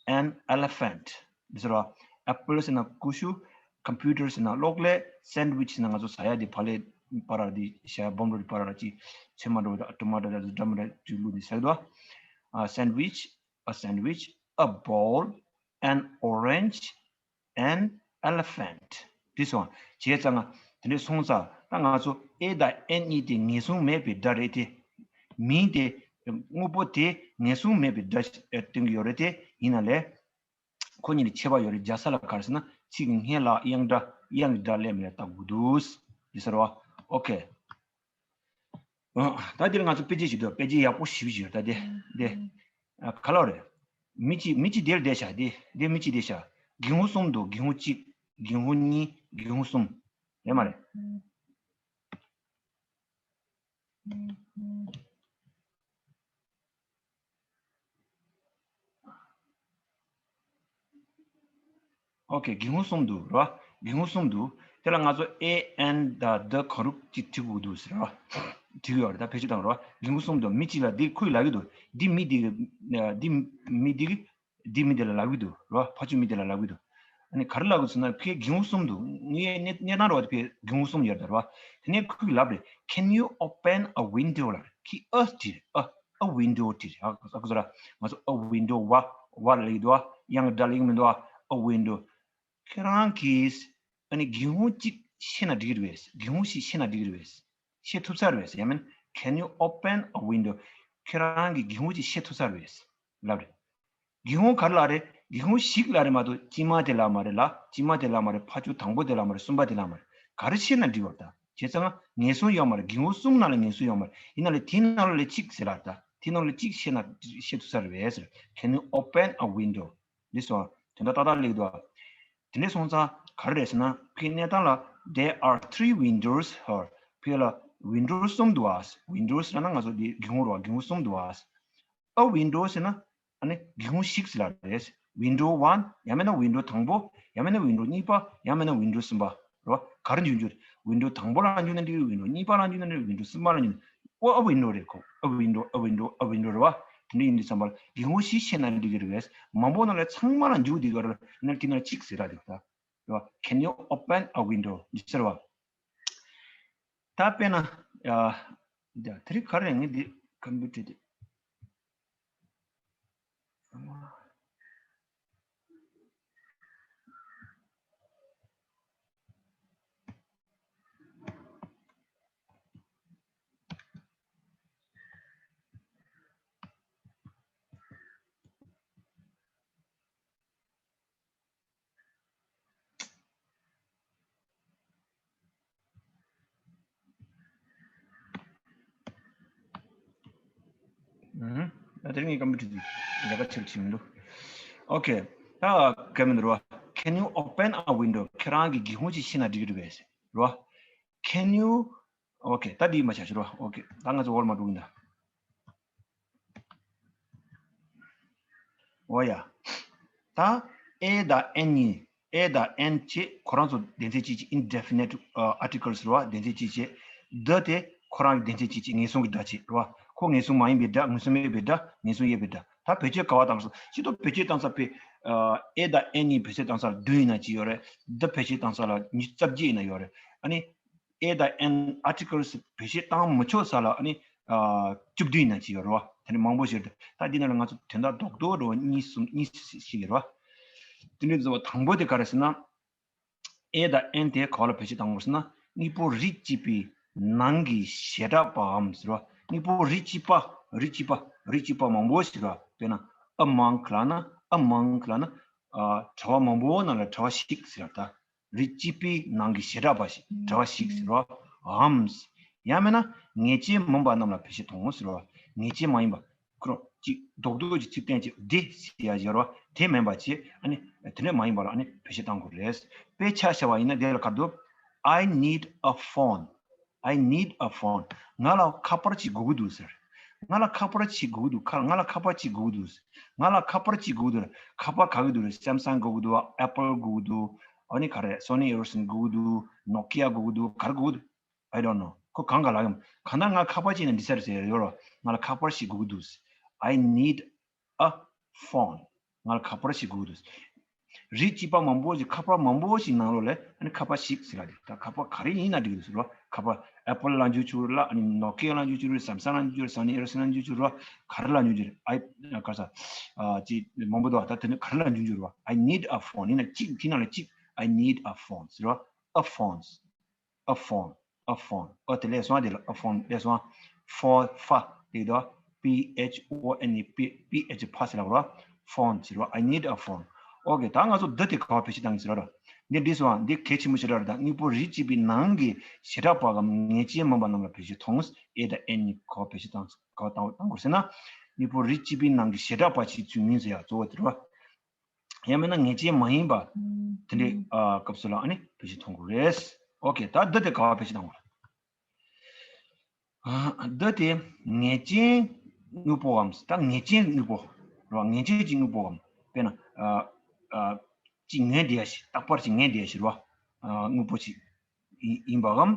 an elephant. འདི་ཟེར་བ། apple ཟེར་ན་ཀུ་ཤུ། computer ཟེར་ན་གློག་ཀླད། sandwich ཟེར་ན་ང་ཚོ་ཟ་ཡ་དེ་བག་ལེབ་བར་ར་དེ་ཤ་སྦོམ་ར་དེ་བར་ར་ཅིག་ཚོད་མ་འགྲོ་བ་དང་ཊོ་མ་ཊོ་དང་འདྲ་མི་འདྲ་ཅིག་བླུགས་ནས་ཟ་གི་འདུག་ཨ། sandwich, a sandwich, a ball, an orange, an elephant. འདི་སོང་བྱས་ཙང་ང་དེ་འདྲ་སོང་ཙང་ད་ང་ཚོ་ཨེ་དང་ཨེན་གཉིས་དེ་ངེས་བཟུང་མེད་པའི་སྒྲ་རེད་དེ། མིང་དེ་དངོས་པོ་དེ་ངེས་བཟུང་མེད་པའི་སྒྲ་ཞིག་སྟོན་གྱི་ཡོད་རེད་དེ། ཡིན་ན་ལས་ཁོ་གཉིས་ལ་ཁྱད་པར་ཡོད་རེད། རྒྱལ་ས་ལ་ག་རེ་ཟེར་ན་ཚིག་གི་སྔོན་ལ་དབྱངས་སྒྲ་དབྱངས་ཀྱི་སྒྲ་སླེབས་ནས་བཏགས་དགོས་འདུག་འདི་ཟེར་བ། ཨོ་ཁེ། ཨ། ད་འདིར་ང་ཚོ་དཔེ་ཆ་ཞིག་འདུག་དཔེ་ཆ་ཡག་པོ་ཞེ་པོ་ཞིག་ཡོད། ད་འདི་འདི་ཨ་ག་ལ་རེད། མི་གཅིག་མི་གཅིག་འདིར་བསྡད་ཤག་འདི་འདི་མི་གཅིག་བསྡད་ཤག་སྒེའུ་ཁུང་གསུམ་འདུག་སྒེའུ་ཁུང་གཅིག་སྒེའུ་ཁུང་གཉིས། སྒེའུ་ཁུང་གསུམ། རེད་མ་རེད། ཨོ་ཁེ། སྒེའུ་ཁུང་གསུམ་འདུག་རེད་བ། སྒེའུ་ཁུང་གསུམ་འདུག་དེ་ལ་ང་ཚོ་ཨེ་ཨེན་དང་ད་གང་རུང་གཅིག་བྲིས་དགོས་འདུག་ཟེར་བ། བྲིས་ཡོད་རེད། ད་བེད་སྤྱོད་བཏང་རེད་བ། སྒེའུ་ཁུང་གསུམ་འདུག་མི་གཅིག་ལ་འདི་ཁོས་ལབ་ཀྱི་འདུག་འདི་མི་འདི་གི་འདི་མི་འདི་གི་འདི་མི་འདི་ལ་ལབ་ཀྱི་འདུག་རེད་བ། ཕར་ཕྱོགས་མི་འདི་ལ་ལབ་ཀྱི་འདུག་ཨ་ནི་ག་རེ་ལབ་ཀྱི་འདུག་ཟེར་ན་ཕའི་སྒེའུ་ཁུང་གསུམ་འདུག་ངའི་གནས་གནས་སྟངས་རེད་བ། དེ་ཕའི་སྒེའུ་ཁུང་གསུམ་ཡོད་རེད་ད་རེད་བ། དེ་ནས་ཁོས་ལབ་རེད། Can you open a window? ལབ་རེད། ཁྱི་ཨ་བྲིས་རེད། ཨ། a window བྲིས་རེད། ཨ་ཨ་ཁུ་ཚོ་ར་ང་ཚོ་a window བ་བ་ལབ་ཀྱི་འདུག་བ། དབྱངས་སྒྲ་ལེགས་མི་འདུག་བ། a window. ཁྱེད་རང་གིས་ཨ་ནི་སྒེའུ་ཁུང་གཅིག་ཕྱེ་ན་འགྲིག་གི་རེད་པས། སྒེའུ་ཁུང་ཞིག་ཕྱེ་ན་འགྲིག་གི་རེད་པས། ཕྱེ་ཐུབ་ས་རེད་པས། ཡང་མིན་Can you open a window? ཁྱེད་རང་གིས་སྒེའུ་ཁུང་གཅིག་ཕྱེ་ཐུབ་ས་རེད་པས་ལབ་རེད། སྒེའུ་ཁུང་ག་རེ་ལབ་རེད། སྒེའུ་ཁུང་ཞིག་ལབ་རེད་མ་གཏོགས་དཀྱིལ་མ་དེ་ལབ་མ་རེད་ལ། དཀྱིལ་མ་དེ་ལབ་མ་རེད། ཕར་ཕྱོགས་དང་པོ་དེ་ལབ་མ་རེད། གསུམ་པ་དེ་ལབ་མ་རེད། ག་རེ་ཕྱེ་ན་འགྲིག་བ་རེད་ད། བྱས་ཙང་ངེས་སྲུང་ཡོད་མ་རེད། སྒེའུ་ཁུང་གསུམ་ནང་ལ་ངེས་སྲུང་ཡོད་མ་རེད། ཡིན་ན་ལས་དེའི་ནང་ལ་ལས་གཅིག་ཟེར་ལབ་རེད་ད། དེའི་ནང་ལ་གཅིག་ཕྱེ་ན་ཕྱེ་ཐུབ་ས་རེད་པས་ཟེར། Can you open a window? འདི་སོང་དོན་དག་ཏག་ཏག་ལེགས་འདུག་དེ་འདྲ་སོང་ཙང་ག་རེ་རེད་ཟེར་ན་ཕའི་གནས་སྟངས་ལ། There are three windows here. ཕའི་ལ་window གསུམ་འདུག་ཨ། windows ལབ་ན་ང་ཚོ་འདི་སྒེའུ་ཁུང་རེད་བ། སྒེའུ་ཁུང་གསུམ་འདུག་ཨ། a window ཟེར་ན་ཨ་ནི་སྒེའུ་ཁུང་ཞིག་ཟེར་ལབ་རེད། window one ཡང་མིན་ན་window དང་པོ། ཡང་མིན་ན་window གཉིས་པ། ཡང་མིན་ན་window གསུམ་པ་རེད་བ། ག་རེ་འཇུག་འཇུག window དང་པོ་ལ་འཇུག་ན་འགྲིག window གཉིས་པ་ལ་འཇུག་ན་འགྲིག window གསུམ་པ་ལ་འཇུག་ན། ཨོ། a window རེད་ཁོ། a window, a window, a window རེད་བ། དེ་འདྲ་ཡིན་དུས་ཙམ་པ་ལ་སྒེའུ་ཁུང་བཞི་ཕྱེ་ན་འགྲིག་གི་རེད་པས། མང་པོ་ནང་ལ་ཚང་མ་ལ་འཇུག་འདི་ག་རེ་ན་དེ་ན་གཅིག་ཟེར་ར་འདུག་ད། རེད་བ། Can you open a window? འདི་ཟེར་བ། ད་དཔེར་ན་ཡ། ད་དེ་རིང་ག་རེ་ངས་འདི་ཀམ་པུ་ཊར་དེ། ཨུམ། ད་དེ་རིང་ངའི་ཀམ་པུ་ཊར་དེ་ལས་ཀ་ཆེར་བྱེད་མི་འདུག་ཨོ་ཁེ། ད་ག་མི་འདུག་རོ། Can you open a window? ཁྱེད་རང་གིས་སྒེའུ་ཁུང་ཅིག་ཕྱེ་ན་འགྲིག་གི་རེད་པས་རོ། Can you? ཨོ་ཁེ། ད་འདི་མ་བྱ་ཞུ་རོ། ཨོ་ཁེ། ད་ང་ཚོ་ཝོལ་མར་འགྲོ་གི་ཡིན་ད། འོ་ཡ། ད་ཨེ་དང་ཨེན་གཉིས། A་དང་N་བྱས་ཁོ་རང་ཚོ་སྡེ་ཚན་གཅིག་བྱས། Indefinite articles རེད་བ། སྡེ་ཚན་གཅིག་བྱས། The དེ་ཁོ་རང་གི་སྡེ་ཚན་གཅིག་བྱས། ངེས་བཟུང་གི་སྒྲ་བྱས་རེད་བ། ཁོ་ངེས་བཟུང་མ་ཡིན་པའི་སྒྲ། ངེས་བཟུང་མེད་པའི་སྒྲ། ངེས་བཟུང་ཡོད་པའི་སྒྲ། ད་བེད་སྤྱོད་ག་པར་བཏང་སོང་། སྤྱི་ཐོག་བེད་སྤྱོད་བཏང་ས་དཔེ་A་དང་N་གཉིས་བེད་སྤྱོད་བཏང་ས་ལ་བདུན་ཡིན་ན་གཅིག་ཡོད་རེད། The བེད་སྤྱོད་བཏང་ས་ལ་ཉི་ཤུ་རྩ་བརྒྱད་ཡིན་ན་ཡོད་རེད། ཨ་ནི་A་དང་N articles བེད་སྤྱོད་བཏང་མི་ཆོག་ས་ལ་ཨ་ནི་བཅུ་བདུན་ཡིན་ན་གཅིག་ཡོད་རེད་བ། དེ་ནི་མང་པོ་ཞིག་རེད། ད་འདི་ནང་ལ་ང་ཚོ་དོན་དག་རྡོག་རྡོག་རེད་བ། གཉིས་གསུམ་གཉིས་ཤིག་ཡོད་རེད་བ། དེ་འདྲའི་བཟོ་བ་དང་པོ་དེ་ག་རེ་ཟེར་ན། A་དང་N་དེ་ག་པར་བེད་སྤྱོད་བཏང་དགོས་ཟེར་ན། དངོས་པོ་རིགས་གཅིག་པའི་ནང་གི་བྱེ་བྲག་པའམ་ཟེར་བ། དངོས་པོ་རིགས་གཅིག་པ། རིགས་གཅིག་པ། རིགས་གཅིག་པ་མང་པོ་ཞིག་རེད་བ། དཔེར་ན་among ལབ་ན། among ལབ་ན་ཨ་གྲྭ་པ་མང་པོ་ནང་ལ་གྲྭ་པ་ཞིག་ཟེར་བ། ད་རིགས་གཅིག་པའི་ནང་གི་བྱེ་བྲག་པ་ཞིག་གྲྭ་པ་ཞིག་ཟེར་བ། ཨམ། ཡང་མིན་ན་ངེས་ཅན་མིན་པ་རྣམས་ལ་བེད་སྤྱོད་གཏོང་ཟེར་བ། ངེས་ཅན་མ་ཡིན་པ། ཁོ་རང་གཅིག་རྡོག་རྡོག་གི་ཚིག་བསྟན་གཅིག་དེ་ཟེར་ཡ་ཡོད་རེད་བ། དེ་མིན་པ་བྱས། ཨ་ནི་དེ་འདྲ་མ་ཡིན་པ་ལ་ཨ་ནི་བེད་སྤྱོད་གཏང་དགོས་རེད། དཔེ་ཆ་བཞག་པ་ཡིན་ན་དེ་ལ་ག་རེ་འདུག I need a phone. I need a phone. ང་ལ་ཁ་པར་ཅིག་དགོས་ཀྱི་འདུག་ཟེར། ང་ལ་ཁ་པར་ཅིག་དགོས་ཀྱི་འདུག་ཁ་ང་ལ་ཁ་པར་ཅིག་དགོས་ཀྱི་འདུག་ང་ལ་ཁ་པར་ཅིག་དགོས་ཀྱི་འདུག་ཁ་པར་ག་གི་འདུག་རེད། Samsung་དགོས་ཀྱི་འདུག Apple དགོས་ཀྱི་འདུག་ཨ་ནི་ག་རེ། Sony Ericsson དགོས་ཀྱི་འདུག Nokia དགོས་ཀྱི་འདུག་ག་རེ་དགོས་ཀྱི་འདུག I don't know. ཁོ་གང་ག་ལ་ཡོང་། གང་ལྟར་ང་ཁ་པར་ཅིག་ནི་འདི་ཟེར་ཟེར་ཡོད་རོ། ང་ལ་ཁ་པར་ཞིག་དགོས་ཀྱི་འདུག I need a phone. ང་ལ་ཁ་པར་ཞིག་དགོས་ཀྱི་འདུག་རིགས་གཅིག་པ་མང་པོ་ཞིག་ཁ་པར་མང་པོ་ཞིག་ནང་ལོགས་ལ་ཨ་ནི་ཁ་པར་ཞིག་ཟེར་ལ་འདུག་ད་ཁ་པར་ག་རེ་ཡིན་ན་འགྲིག་གི་འདུག་ཟེར་རོ། ཁ་པར་Apple ལབ་རྒྱུ་བྱུང་ར། ཨ་ནི་Nokia ལབ་རྒྱུ་བྱུང་ར། Samsung ལབ་རྒྱུ་བྱུང་ར། Sony Ericsson ལབ་རྒྱུ་བྱུང་ར། ག་རེ་ལབ་རྒྱུ་བྱུང་ར། ཨའི་ག་རེ་ཟ། ཨ་ཅི་མང་པོ་འདུག་ད་དེ་ནི་ག་རེ་ལབ་རྒྱུ་བྱུང་ར། I need a phone. ཡིན་ན་གཅིག་དེ་ནང་ལ་གཅིག I need a phone ཟེར་རོ། A phones. A phone. A phone. ཨོ་དེ་ལས་སོང་། དེ་ལ་a phone ལས་སོང་། Phone. ཕ་དེ་དོ། P H O N E. P H ཕ་ཟེར་ལ་རོ། Phone ཟེར་བ། I need a phone. ཨོ་ཀེ། ད་ང་ཚོ་the དེ་ག་པར་བེད་སྤྱོད་བཏང་གི་ཟེར་རོ། འདི་འདི་སོང་། འདི་གལ་ཆེན་པོ་ཞེ་དྲག་རེད། ད་དངོས་པོ་རིགས་གཅིག་པའི་ནང་གི་བྱེ་བྲག་པ་གམ་ངེས་ཅན་མིན་པ་རྣམས་ལ་བེད་སྤྱོད་གཏོང་། A དང་N གཉིས་ག་པར་བེད་སྤྱོད་བཏང་། ག་པར་བཏང་བཏང་དགོས་ཟེར་ན། དངོས་པོ་རིགས་གཅིག་པའི་ནང་གི་བྱེ་བྲག་པ་ཞིག་ཚུལ་མིན་ཟེར་ཡ་གཙོ་བོ་དེ་རེད་བ། ཡང་མིན་ན་ངེས་ཅན་མ་ཡིན་པ། དེ་འདྲའི་ཨ་སྐབས་སུ་ལ་ཨ་ནི་བེད་སྤྱོད་གཏོང་དགོས་རེད། ཨོ་ཀེ། ད་the དེ་ག་པར་བེད་སྤྱོད་གཏང་དགོས། ཨ་the དེ་ངེས་ཅན་དངོས་པོའམ། ད་ངེས་ཅན་དངོས་པོ་རེད་བ། ངེས་ཅན་གྱི་དངོས་པོའམ། དཔེར་ན་ཨ་ཨ་ཅིག་ངེས་བསྡད་ཡ་ཞིག་རྟག་པར་ཅིག་ངེས་བསྡད་ཡ་ཞིག་རེད་བ། ཨ་དངོས་པོ་ཅིག་ཡིན་ཡིན་པའམ།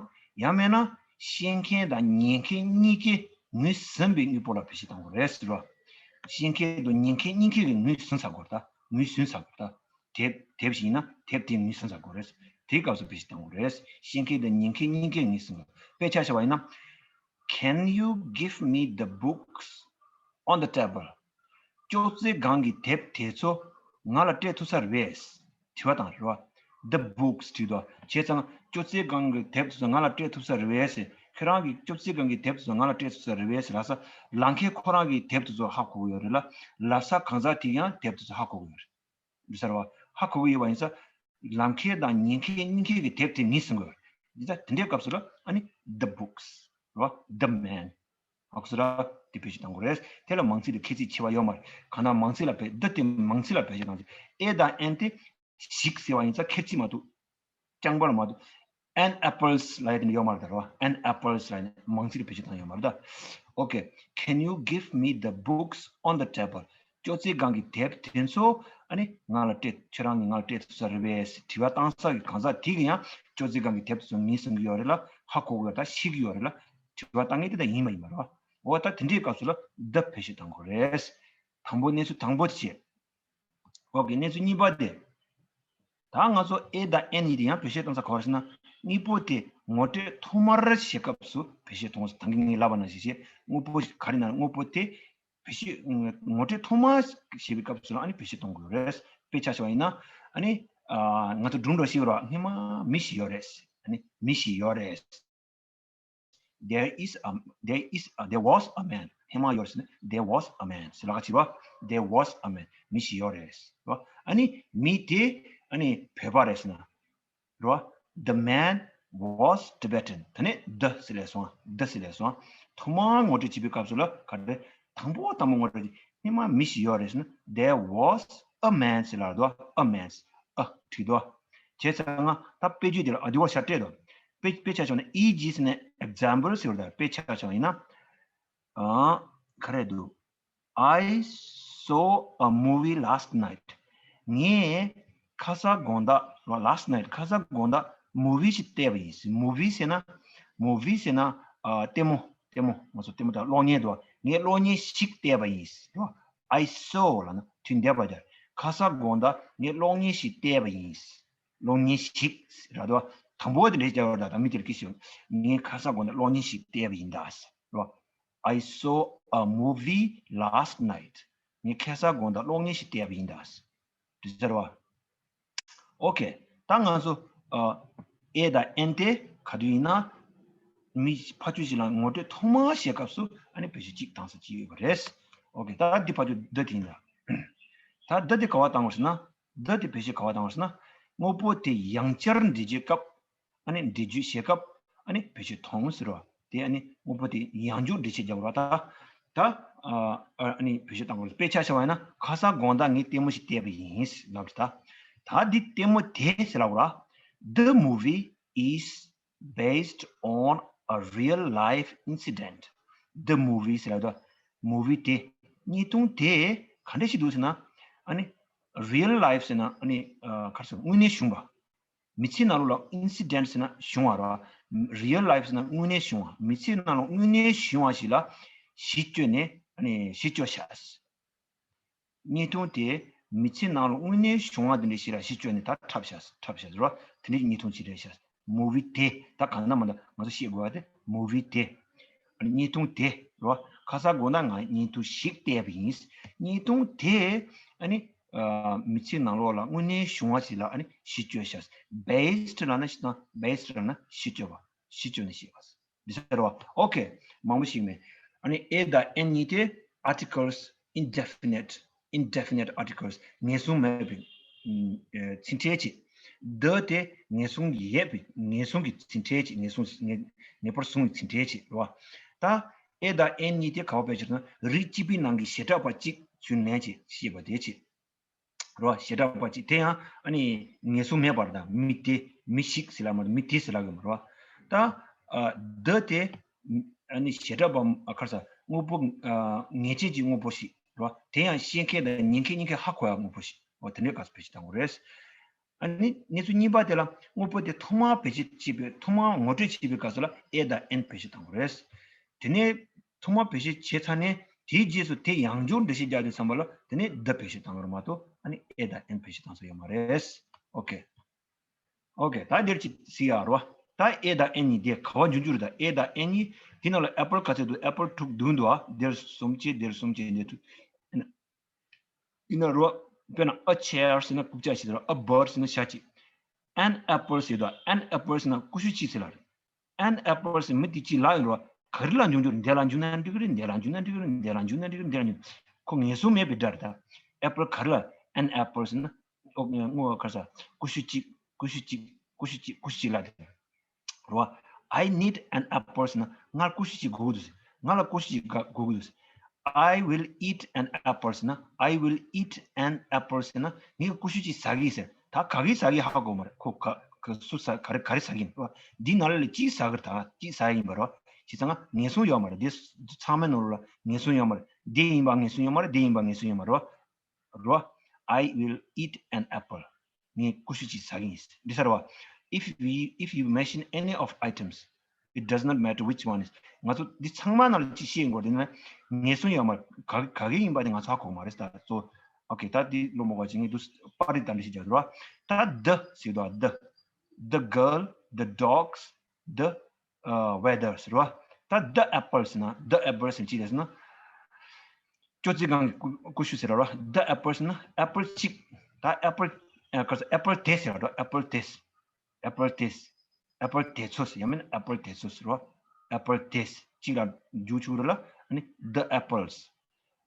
ཡང་མིན་ན་ཤེས་མཁན་དང་ཉན་མཁན་གཉིས་ཀས་ངོས་ཟིན་པའི་དངོས་པོ་ལ་བེད་སྤྱོད་གཏང་དགོས་རེད་ཟེར་བ། ཤེས་མཁན་དང་ཉན་མཁན་གཉིས་ཀས་ངོས་ཟིན་ཚར་དགོས་རེད། ད་ངོས་ཟིན་ཚར་དགོས་རེད། ད་དེབ་དེབ་ཞིག་ཡིན་ན་དེབ་དེ་ངོས་ཟིན་ཚར་དགོས་རེད། དེའི་སྐབས་སུ་བེད་སྤྱོད་གཏང་དགོས་རེད། ཤེས་མཁན་དང་ཉན་མཁན་གཉིས་ཀས་ངོས་ཟིན་དགོས། དཔེ་ཆ་བཞག་པ་ཡིན་ན། Can you give me the books on the table? ཅོག་ཙེ་སྒང་གི་དེབ་དེ་ཚོ་ང་ལ་སྤྲད་ཐུབ་ས་རེད་པས། དྲི་བ་དང་རེད་བ། The books དྲིས་དོ། བྱས་ཙང་ཅོག་ཙེ་སྒང་གི་དེབ་དེ་ཚོ་ང་ལ་སྤྲད་ཐུབ་ས་རེད་པས། ཁྱོད་རང་གིས་ཅོག་ཙེ་སྒང་གི་དེབ་དེ་ཚོ་ང་ལ་སྤྲད་ཐུབ་ས་རེད་པས་ལབ་ས། ལག་འཁྱེར་ཁོ་རང་གི་དེབ་དེ་ཚོ་ཧ་གོ་གི་ཡོད་རེད་ལ། ལབ་ས་གང་ཟག་དེ་ཡང་དེབ་དེ་ཚོ་ཧ་གོ་གི་ཡོད་རེད། འདི་ཟེར་བ། ཧ་གོ་གི་ཡོད་པ་ཡིན་ཙང་། ལག་འཁྱེར་དང་ཉན་མཁན་གཉིས་ཀས་ཀྱི་དེབ་དེ་ངོས་ཟིན་དགོས། འདི་ལྟར་དེ་འདྲའི་སྐབས་སུ་ལ་ཨ་ནི་the books རོ། the man ཨོ་ཁུ་སུ་ར་དེ་བེད་སྤྱོད་གཏང་དགོས་རེད། དེ་ལ་མང་ཚིག་དང་ཁྱད་ཚིག་ཁྱད་པར་ཡོད་མ་རེད། གང་ལྟར་མང་ཚིག་ལ་བེད། the དེ་མང་ཚིག་ལ་བེད་སྤྱོད་གཏང་ཅིག A དང་N དེ་ཞིག་ཟེར་བ་ཡིན་ཙང་ཁྱད་ཚིག་མ་གཏོགས། རྐྱང་པར་མ་གཏོགས། An apples ལ་ཡ་དེ་འདྲ་ཡོད་མ་རེད་ད་རོ། An apples ལ་ཡ་མང་ཚིག་ལ་བེད་སྤྱོད་བཏང་ཡོད་མ་རེད་ད། Okay, can you give me the books on the table? ཅོག་ཙེ་སྒང་གི་དེབ་དེ་ཚོ་ཨ་ནི་ང་ལ་སྤྲད། ཁྱོད་རང་གིས་ང་ལ་སྤྲད་ཐུབ་ས་རེད་པས། དྲི་བ་བཏང་ས་གི་གང་ཟག་དེ་གིས་ཡང་ཅོག་ཙེ་སྒང་གི་དེབ་དེ་ཚོ་ངོས་ཟིན་གི་ཡོད་རེད་ལ། ཧ་གོ་གི་ཡོད་ད། ཤེས་གི་ཡོད་རེད་ལ། དྲི་བ་བཏང་མཁན་དེ་ད་ཡིན་མ་ཡིན་མ་རེད་བ། འོ་ད་དེ་འདྲའི་སྐབས་སུ་ལ་the བེད་སྤྱོད་གཏང་དགོས་རེད། དང་པོ་གནས་ཚུལ་དང་པོ་དེ་བྱས། Okay, གནས་ཚུལ་གཉིས་པ་དེ། ད་ང་ཚོ་A དང་N གཉིས་དེ་ཡང་བེད་སྤྱོད་གཏོང་ས་ག་པར་ཟེར་ན། དངོས་པོ་དེ་ངོ་སྤྲོད་ཐོག་མར་བྱེད་སྐབས་སུ་བེད་སྤྱོད་གཏོང་ས། ད་གིན་ངས་ལབ་པ་ནང་བཞིན་བྱས། དངོས་པོ་ག་རེ་ན་དངོས་པོ་དེ་བེད་སྤྱོད་ངོ་སྤྲོད་ཐོག་མར་བྱེད་པའི་སྐབས་སུ་ལ་ཨ་ནི་བེད་སྤྱོད་གཏོང་དགོས་རེད། དཔེ་ཆ་བཞག་པ་ཡིན་ན། ཨ་ནི་ང་ཚོ་སྒྲུང་འདྲ་ཞིག་ཡོད་ར། སྔོན་མ་མི་ཞིག་ཡོད་རེད། ཨ་ནི་མི་ཞིག་ཡོད་རེད། There is a, there is a, there was a man. ཧེ་མ་ཡོད་ཟེར་ན། There was a man ཟེར་ལ་ཁ་ཕྱིར་བ། There was a man. མི་ཞིག་ཡོད་རེད་ཟེར་བ། ཨ་ནི་མི་དེ་ཨ་ནི་བོད་པ་རེད་ཟེར་ན། རེད་བ། The man was Tibetan. ད་ནི་the ཟེར་ལས་སོང་། the ཟེར་ལས་སོང་། ཐོག་མར་ངོ་སྤྲོད་བྱེད་པའི་སྐབས་སུ་ལ་ག་རེ། དང་པོ་དང་པོ་ངོ་སྤྲོད་ཅིག་ཧེ་མ་མི་ཞིག་ཡོད་རེད་ཟེར་ན། There was a man ཟེར་ལ་རེད་བ། a man. a བྲིས་དོ། བྱས་ཙང་ང་ད་དཔེ་བརྗོད་དེ་ལ་ཨ་དེ་བ་ཤ་སྤྲད་དོ། དཔེ་དཔེ་ཆ་བཞག་ན་ཨི་ཇི་ཟེར་ནས་example ཟེར་བ་དང་། དཔེ་ཆ་བཞག་ཡིན་ན། ཨ་ག་རེ་འདུག I saw a movie last night. ངས་ ཁ་སང་དགོང་དག་རོ། Last night. ཁ་སང་དགོང་དག་མུ་བི་ཞིག་བལྟས་པ་ཡིན། མུ་བི་ཟེར་ན། མུ་བི་ཟེར་ན། ཨ། ལྟད་མོ། ལྟད་མོ། ང་ཚོ་ལྟད་མོ་དང་གློག་བརྙན་འདུག་ངས་གློག་བརྙན་ཞིག་བལྟས་པ་ཡིན་རོ། I saw ལབ་ན་དུས་འདས་པ་རེད། ཁ་སང་དགོང་དག་ངས་གློག་བརྙན་ཞིག་བལྟས་པ་ཡིན། གློག་བརྙན་ཞིག་ར་དོ། དང་པོ་དེ་འདྲ་བྱ་བ་ར། ད་མི་དེར་ཀི་ཞིག་ངས་ཁ་སང་དགོང་དག་གློག་བརྙན་ཞིག་བལྟས་པ་ཡིན་ད་རོ། I saw a movie last night. ངས་ཁ་སང་དགོང་དག་གློག་བརྙན་ཞིག་བལྟས་པ་ཡིན་ད། དེ་ཟེར་བ། ཨོ་ཁེ། ད་ང་ཚོ་ཨ། ཨེ་དང་ཨེན་དེ་ག་དུས་ཡིན་ན། མི་ཕ་ཆོས་ཤིག་ལ་ངོ་སྤྲོད་ཐོག་མར་བཤད་སྐབས་སུ་ཨ་ནི་བེད་སྤྱོད་གཅིག་བཏང་ས་གཅིག་ཡོད་པ་རེད། ཨོ་ཁེ། ད་འདི་ཕ་ཆོས་འདི་དེ་ཡིན་ལ། ད་འདི་དེ་ག་བ་བཏང་བ་ཟེར་ན། འདི་དེ་བེད་སྤྱོད་ག་བ་བཏང་བ་ཟེར་ན། དངོས་པོ་དེ་ཡང་བསྐྱར་འགྲེལ་བརྗོད་སྐབས། ཨ་ནི་འགྲེལ་བརྗོད་བྱེད་སྐབས། ཨ་ནི་བེད་སྤྱོད་གཏོང་ཟེར་བ་དེ། ཨ་ནི་དངོས་པོ་དེ་ཡང་བསྐྱར་འགྲེལ་བཤད་རྒྱག་པ་རེད་ད། ད་ཨ་ནི་བེད་སྤྱོད་བཏང་དགོས། དཔེ་ཆ་བཞག་པ་ཡིན་ན། ཁ་སང་དགོང་དག་ངས་ལྟད་མོ་ཞིག་བལྟས་པ་ཡིན་ལབ་རེད་ད། ད་འདི་ལྟད་མོ་དེ་ཟེར་ལབ་ར། The movie is based on a real life incident. The movie ཟེར་ལབ་ད། མུ་བི་དེ། བརྙན་ཐུང་དེ་ག་འདྲ་ཞིག་འདུག་ཟེར་ན། ཨ་ནི་real life ཟེར་ན། ཨ་ནི་ཨ། ག་རེ་ཟེར། དངོས་གནས་བྱུང་བ། མི་ཚེའི་ནང་ལོགས་ལ་incident ཟེར་ན་བྱུང་བ་རེད། real life ཟེར་ན་དངོས་གནས་བྱུང་བ། མི་ཚེའི་ནང་ལ་དངོས་གནས་བྱུང་བ་ཞིག་ལ་གཞི་བཅོལ་ནས། ཨ་ནི་གཞི་བཅོལ་བྱས། བརྙན་ཐུང་དེ་མི་ཚེའི་ནང་ལ་དངོས་གནས་བྱུང་བ་དེ་འདྲ་ཞིག་ལ་གཞི་བཅོལ་ནས་ད་འཁྲབ་བྱས། འཁྲབ་བྱས་རོ། དེ་འདྲའི་བརྙན་ཐུང་ཞིག་རེད་བྱས། མུ་བི་དེ། ད་གང་ན་མ་ད་ང་ཚོ་ཤེས་དགོས་པ་དེ་མུ་བི་དེ། ཨ་ནི་བརྙན་ཐུང་དེ་རོ། ཁ་སང་དགོང་དག་ང་བརྙན་ཐུང་ཞིག་བལྟས་པ་ཡིན། བརྙན་ཐུང་དེ་ཨ་ནི་ཨ། མི་ཚེའི་ནང་ལོགས་ལ་དངོས་གནས་བྱུང་བ་ཞིག་ལ་ཨ་ནི་གཞི་བཅོལ་བྱས། based ལབ་ན་གཞི་བཏང་། based ལབ་ན་གཞི་བཅོལ་བ། གཞི་བཅོལ་ནས་བཤད་པ། འདི་ཟེར་བ། ཨོ་ཁེ། མང་པོ་ཞིག་མེད། ཨ་ནི་ཨེ་དང་ཨེན་གཉིས་དེ་articles, indefinite, indefinite articles. ངེས་བཟུང་མེད་པའི་ཨ། ཚིག་ཕྲད་ཅིག the དེ་ངེས་བཟུང་ཡོད་པའི། ངེས་བཟུང་གི་ཚིག་ཕྲད་ཅིག་ངེས་བཟུང་། ངེས་ངེས་པར་བཟུང་བའི་ཚིག་ཕྲད་ཅིག་རེད་བ། ད་ཨེ་དང་ཨེན་གཉིས་དེ་ག་བ་བེད་སྤྱོད་ན། རིགས་གཅིག་པའི་ནང་གི་བྱེ་བྲག་པ་གཅིག་ཚུར་ལེན་བྱེད་ཅེས་པ་དེ་ཅིག་རེད་བ། བྱེ་བྲག་པ་གཅིག་དེ་ཡང་ཨ་ནི་ངེས་བཟུང་མེད་པར་ད་མི་དེ། མི་ཞིག་ཟེར་ལབ་མ་རེད། མི་དེ་ཟེར་ལབ་གི་མ་རེད་བ། ད་ཨ། the དེ་ཨ་ནི་བྱེ་བྲག་པ། ཨ། ག་རེ་ཟེར། དངོས་པོ། ཨ། ངེས་ཅན་གྱི་དངོས་པོ་ཞིག་རེད་བ། དེ་ཡང་ཤེས་མཁན་དང་ཉན་མཁན་གཉིས་ཀས་ཧ་གོ་ཡག་དངོས་པོ་ཞིག་འོ་དེ་འདྲའི་སྐབས་སུ་བེད་སྤྱོད་གཏང་དགོས་རེད། ཨ་ནི་གནས་ཚུལ་གཉིས་པ་དེ་ལ་དངོས་པོ་དེ་ཐོག་མར་བེད་སྤྱོད་བྱེད་པའི། ཐོག་མར་ངོ་སྤྲོད་བྱེད་པའི་སྐབས་སུ་ལ་ཨེ་དང་ཨེན་བེད་སྤྱོད་གཏང་དགོས་རེད། དེ་ནས་ཐོག་མར་བེད་སྤྱོད་བྱས་ཚར་ནས་དེའི་རྗེས་སུ་དེ་ཡང་བསྐྱར་འགྲེལ་བཤད་རྒྱག་དུས་ཙམ་པ་ལ་དེ་ནས་the བེད་སྤྱོད་གཏང་དགོས་རེད་མ་གཏོགས། ཨ་ནི་ཨེ་དང་ཨེན་བེད་སྤྱོད་གཏང་ས་ཡོད་མ་རེད། ཨོ་ཁེ། ཨོ་ཁེ། ད་འདིར་ཅིག་གཟིགས་ཡག་རེད་བ། ད་ཨེ་དང་ཨེན་གཉིས་དེ་ག་བ་འབྱུང་རྒྱུ་རེད། ད་ཨེ་དང་ཨེན་གཉིས་དེ་ནང་ལ་apple ག་ཚད་འདུག apple དྲུག་འདུག་འདུག་ཨ། འདིར་གསུམ་བྱས། འདིར་གསུམ་བྱས། འདིར་དྲུག་ཡིན་ན་རོ། དཔེར་ན་a chair ཟེར་ན་རྐུབ་ཀྱག་ཞིག་ཟེར་རོ། a bird ཟེར་ན་བྱ་གཅིག an apple ཟེར་དུས་an apple ཟེར་ན་ཀུ་ཤུ་གཅིག་ཟེར་ལ་རེད། an apple ཟེར་མི་དེ་གཅིག་ལབ་ཡོང་རོ། ག་རེ་ལ་འབྱུང་རྒྱུ་རེད། འདི་ལ་འབྱུང་ན་འགྲིག་གི་རེད། འདི་ལ་འབྱུང་ན་འགྲིག་གི་རེད། འདི་ལ་འབྱུང་ན་འགྲིག་གི་རེད། འདི་ལ་འབྱུང་། ཁོ་ངེས་བཟུང་མེད་པའི་སྒྲ་རེད་ད། apple ག་རེ་ལ། an apple ཟེར་ན། ཨོ་ངོ་ག་རེ་ཟེར། ཀུ་ཤུ་གཅིག་ཀུ་ཤུ་གཅིག་ཀུ་ཤུ་གཅིག་ཀུ་ཤུ་གཅིག་ལབ་དེ། རོ། I need an apple ཟེར་ན་ང་ལ་ཀུ་ཤུ་གཅིག་དགོས་ཀྱི་འདུག་ཟེར། ང་ལ་ཀུ་ཤུ་གཅིག་དགོས་ཀྱི་འདུག་ཟེར། I will eat an apple ཟེར་ན། I will eat an apple ཟེར་ན་ངས་ཀུ་ཤུ་གཅིག་ཟ་གི་ཡིན་ཟེར། ད་ག་གི་ཟ་གི་ཧ་གོ་མ་རེད། ཁོ་ག་ག་སུ་ཟ། ག་རེ་ག་རེ་ཟ་གི་ཡིན་རོ། འདི་ནང་ལ་གཅིག་ཟ་གི་རེད། ད་གཅིག་ཟ་གི་ཡིན་པ་རོ། བྱས་ཙང་ངེས་བཟུང་ཡོད་མ་རེད། འདི་ཚང་མའི་ནང་ལ་ངེས་བཟུང་ཡོད་མ་རེད། འདི་ཡིན་པ་ངེས་བཟུང་ཡོད་མ་རེད། འདི་ཡིན་པ་ངེས་བཟུང་ཡོད་མ་རེད། རོ། I will eat an apple. ངས་ཀུ་ཤུ་གཅིག་ཟ་གི་ཡིན། འདི་ཟེར་བ། If we, if you mention any of items, it does not matter which one is. ང་ཚོ་འདི་ཚང་མ་ནང་ལ་གཅིག་བཤད་དགོས། དེ་ནི་ངེས་བཟུང་ཡོད་མ་རེད། ག་ག་གི་ཡིན་པ་དེ་ང་ཚོ་ཧ་གོ་མ་རེད་ད། So okay, ད་འདི་ལོ་མོ་ག་ཅིག་ངས་འདུག་པར་རིས་ད་འདྲ་ཞིག་རྒྱག་འདུག་ར། ད་the ཟེར་དུས་the, the girl, the dogs, the ཨ། weather ཟེར་བ། ད་the apple ཟེར་ན། the apple ཟེར་ན་ཅི་རེད་ཟེར་ན། ཅོག་ཙེ་སྒང་གི་ཀུ་ཀུ་ཤུ་ཟེར་བ། the apple ཟེར་ན་apple གཅིག་ད་apple ཨ། ག་རེ་ཟེར། apple དེ་ཟེར་བ། apple དེ། apple དེ། apple དེ་ཚོ་ཟེར། ཡང་མིན་apple དེ་ཚོ་ཟེར་བ། apple དེ་གཅིག་ལ་འཇུག་ཆོག་རེད་ལ། ཨ་ནི་the apples,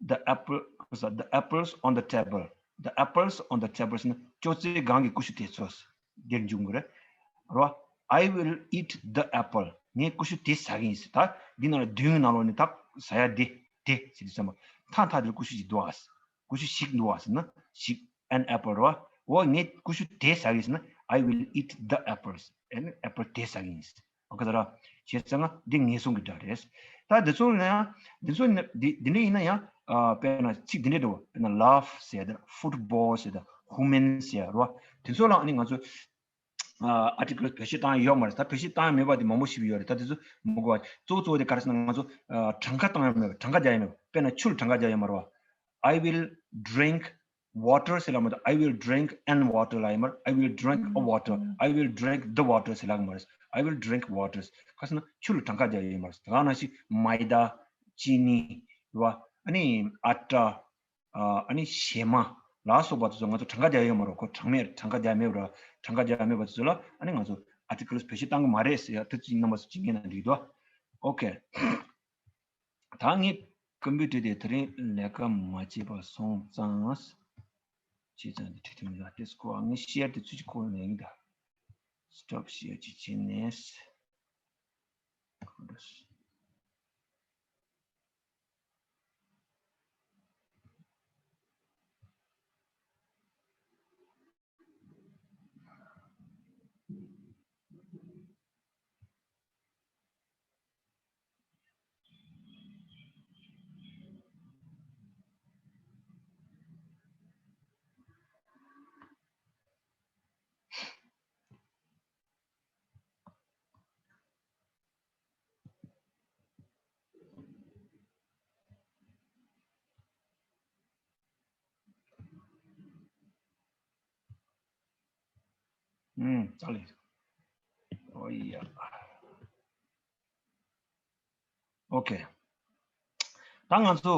the apple ག་རེ་ཟེར། the apples on the table, the apples on the table ཟེར་ན་ཅོག་ཙེ་སྒང་གི་ཀུ་ཤུ་དེ་ཚོ་ཟེར། འདིར་འཇུག་དགོས་རེད། རོ། I will eat the apple. ངས་ཀུ་ཤུ་དེ་ཟ་གི་ཡིན་ཟེར། ད་འདི་ནང་ལ་མདུན་གྱི་ནང་ལོགས་ནས་ད་ཟ་ཡ་དེ་དེ་ཟེར་དུས་ཙམ་པ་ཐག་ཐག་དེར་ཀུ་ཤུ་ཞིག་འདུག་ཨ། ཀུ་ཤུ་ཞིག་འདུག་ཨ་ཟེར་ན་ཞིག an apple རོ། འོ་ངས་ཀུ་ཤུ་དེ་ཟ་གི་ཡིན་ཟེར་ན། I will eat the apples. ཨ་ནི་apple དེ་ཟ་གི་ཡིན་ཟེར། ཨོ་ཁེ་ད་ར། བྱས་ཙང་ང་འདི་ངེས་བཟུང་གི་སྒྲ་རེད། ད་འདི་ཚོ་ཡིན་ན་ཡང་འདི་ཚོ་ཡིན་ན་འདི་འདི་འདྲ་ཡིན་ན་ཡང་ཨ། དཔེར་ན་ཚིག་འདི་འདྲ་འདུག་དཔེར་ན་laugh ཟེར་དང་football ཟེར་དང་ humans ཡ་རོ། དེ་ཚོ་ལ་ཨ་ནི་ང་ཚོ་ཨ་articles བེད་སྤྱོད་བཏང་ཡ་ཡོད་མ་རེད། ད་བེད་སྤྱོད་བཏང་ཡ་མེད་པ་དེ་མང་པོ་ཞིག་ཡོད་རེད། ད་དེ་ཚོ་མི་དགོས་པ། གཙོ་བོ་གཙོ་བོ་དེ་ག་རེ་ཟེར་ན། ང་ཚོ་ཨ་གྲངས་ཀ་བཏང་ཡ་མེད་པ། གྲངས་ཀ་རྒྱག་ཡ་མེད་པ། དཔེར་ན་ཆུ་ལ་གྲངས་ཀ་རྒྱག་ཡ་མ་རེད་པ། I will drink water ཟེར་ལབ་མ་གཏོགས། I will drink an water ལབ་ཡ་མ་རེད། I will drink a water, I will drink the water ཟེར་ལབ་མ་རེད། I will drink waters ག་ཟེར་ན་ཆུ་ལ་གྲངས་ཀ་རྒྱག་ཡ་ཡོད་མ་རེད། དེ་ག་ནང་བཞིན་མའི་ད། ཅི་ནི་རེད་པ། ཨ་ནི་ཨ་ཊ། ཨ་ནི་ཞེ་མ་ལ་སོགས་པ་དེ་ཚོ་ང་ཚོ་གྲངས་ཀ་རྒྱག་ཡ་ཡོད་མ་རེད། ཁོ་གྲངས་མེད། གྲངས་ཀ་རྒྱག་མེད་པ་རེད། གྲངས་ཀ་རྒྱག་མེད་པ་དེ་ཚོ་ལ་ཨ་ནི་ང་ཚོ་articles བེད་སྤྱོད་བཏང་གི་མ་རེད་ཟེར་ཡ་དེ་ཚོ་རྣམ་པ་ཚོ་ཅིག་ངེས་ན་འགྲིག་འདུག་ཨོ་ཁེ། ད་ངས་ཀམ་པུ་ཊར་དེ་དེ་རིང་ལས་ཀ་མ་བྱས་པ་སོང་ཙང་། བྱས་ཙང་དེ་ཁྲིད་ཐུབ་མི་འདུག་དེ་སྐོར་ངས་ཤེར་དེ་ཚུལ་གྱི་སྐོར་ལ་ཡིན་ད། སི་ཊོབ་ཤེར་ཅིག་བྱས་ནས། ཨུམ། ཙ་ལི། ཨོ་ཡ། ཨོ་ཁེ། ད་ང་ཚོ་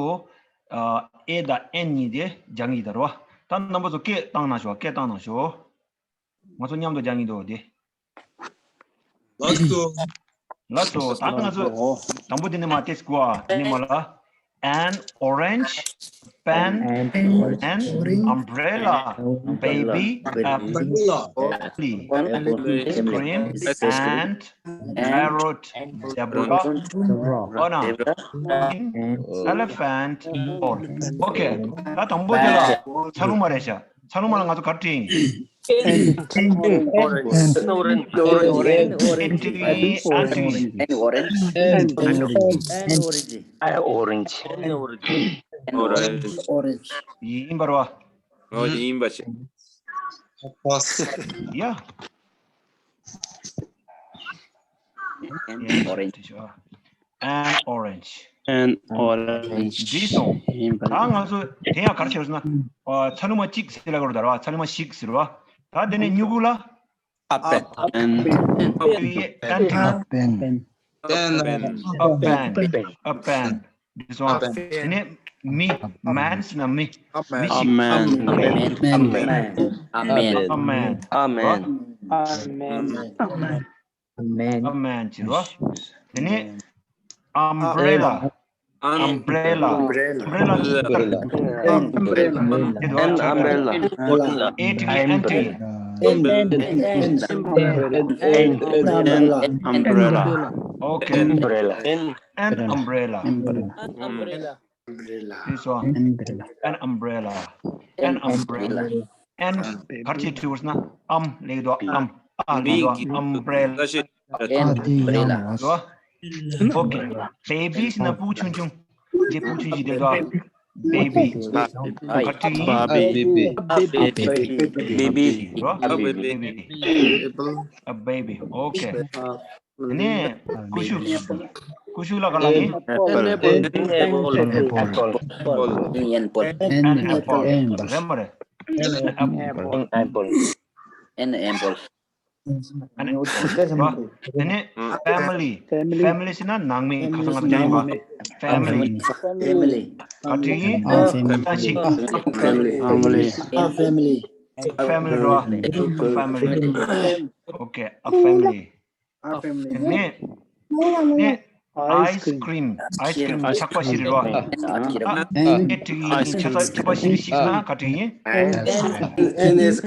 ཨ་ཨེ་དང་ཨེན་གཉིས་དེ་སྦྱང་གི་ཡིན་ད་རོ། ད་རྣམ་པ་ཚོ་སྐད་བཏང་གནང་ཤོག་སྐད་བཏང་གནང་ཤོག་ང་ཚོ་མཉམ་དུ་སྦྱང་གི་འདུག་དེ། ལགས་སོ། ལགས་སོ། ད་ང་ཚོ་དང་པོ་དེ་ནས་མར་ཏེ་སྐུ་ཨ་དེ་ནས་མར་ལ། An orange, pen, an umbrella, baby, apple, ice cream, and parrot, zebra, iguana, elephant, owl. ཨོ་ཁེ། ད་དང་པོ་དེ་ལ་ཚ་ལུ་མ་རེད་ཤག་ཚ་ལུ་མ་ལ་ང་ཚོ་ག་རེ་བྲིས་ཡིན། An orange. An orange. An orange. An orange. An orange. An orange. An orange. An orange. ཡིན་པ་རེད་པ། ཨོ་ཡིན་པ་ཞིག་ཡ། An orange. An orange. An orange. འདི་སོང་། ད་ང་ཚོ་དེ་ཡང་ག་རེ་བྱས་ཟེར་ན། ཨ་ཚ་ལུ་མ་གཅིག་ཟེར་ལབ་དགོས་རེད་ད་ར་བ། ཚ་ལུ་མ་ཞིག་ཟེར་བ། ད་དེ་ནས་སྨྱུ་གུ་ལ། An. An. A pen. A pen. འདི་སོང་། དེ་ནས་མི། man ཟེར་ན་མི། མི་ཞིག A man. A man. A man. A man. A man. A man ཅེས་རོ། དེ་ནས་umbrella. Umbrella. Umbrella. Umbrella. An umbrella. An umbrella. A T A N T. An. An. An umbrella. Okay. Umbrella. An umbrella. Umbrella. Umbrella. This one. Umbrella. An umbrella. An umbrella. An ག་རེ་བྱེད་ཐུབ་ཟེར་ན། am ལེགས་འདུག am ཨ་ལེགས་འདུག umbrella. An umbrella. Okay. Baby ཟེར་ན་སྤུ་གུ་ཆུང་ཆུང་། འདི་སྤུ་གུ་ཆུང་ཆུང་དེ་ལེགས་འདུག baby. ག་རེ་བྲིས་ཡིན། Baby. Baby. Baby. Baby. A baby. Okay. དེ་ནས་ཀུ་ཤུ། ཀུ་ཤུ་ལ་ག་ལ་ཡིན། An apple. An apple. An apple. An apple. An apple. རེད་མ་རེད། An apple. An apple. An apple. དེ་ནས་family. Family ཟེར་ན་ནང་མི། ཁ་སང་ང་ཚོ་ཡིན་པ། Family. Family. ག་རེ་ཡིན། ཨ་ཞིག Family. Family. Family རེད་བ། Family. Okay. A family. A family. དེ་ནས་ནས་ice cream. Ice cream ཆག་པ་བཞི་རེད་བ། ཨ་ཨེ་ཊི་ཡིན། ཆག་ཆག་པ་བཞི་ཞིག་ན་ག་རེ་ཡིན། An ice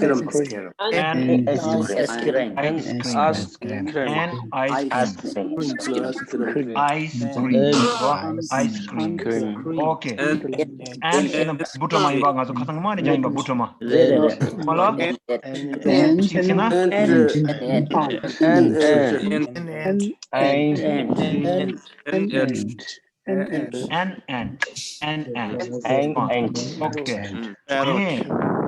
cream. An ice cream. An ice cream. An ice cream. Ice cream. Ice cream. Ice cream. Okay. An ཟེར་ན་བུ་ཕྲུག་མ་ཡིན་པ། ང་ཚོ་ཁ་སང་མ་ནས་ཀྱང་ཡིན་པ། བུ་ཕྲུག་མ། རེད་རེད་རེད། ཁོ་ལ་ཞིག་ཟེར་ན། An. An. An ant. An ant. An ant. An ant. Okay. Parrot.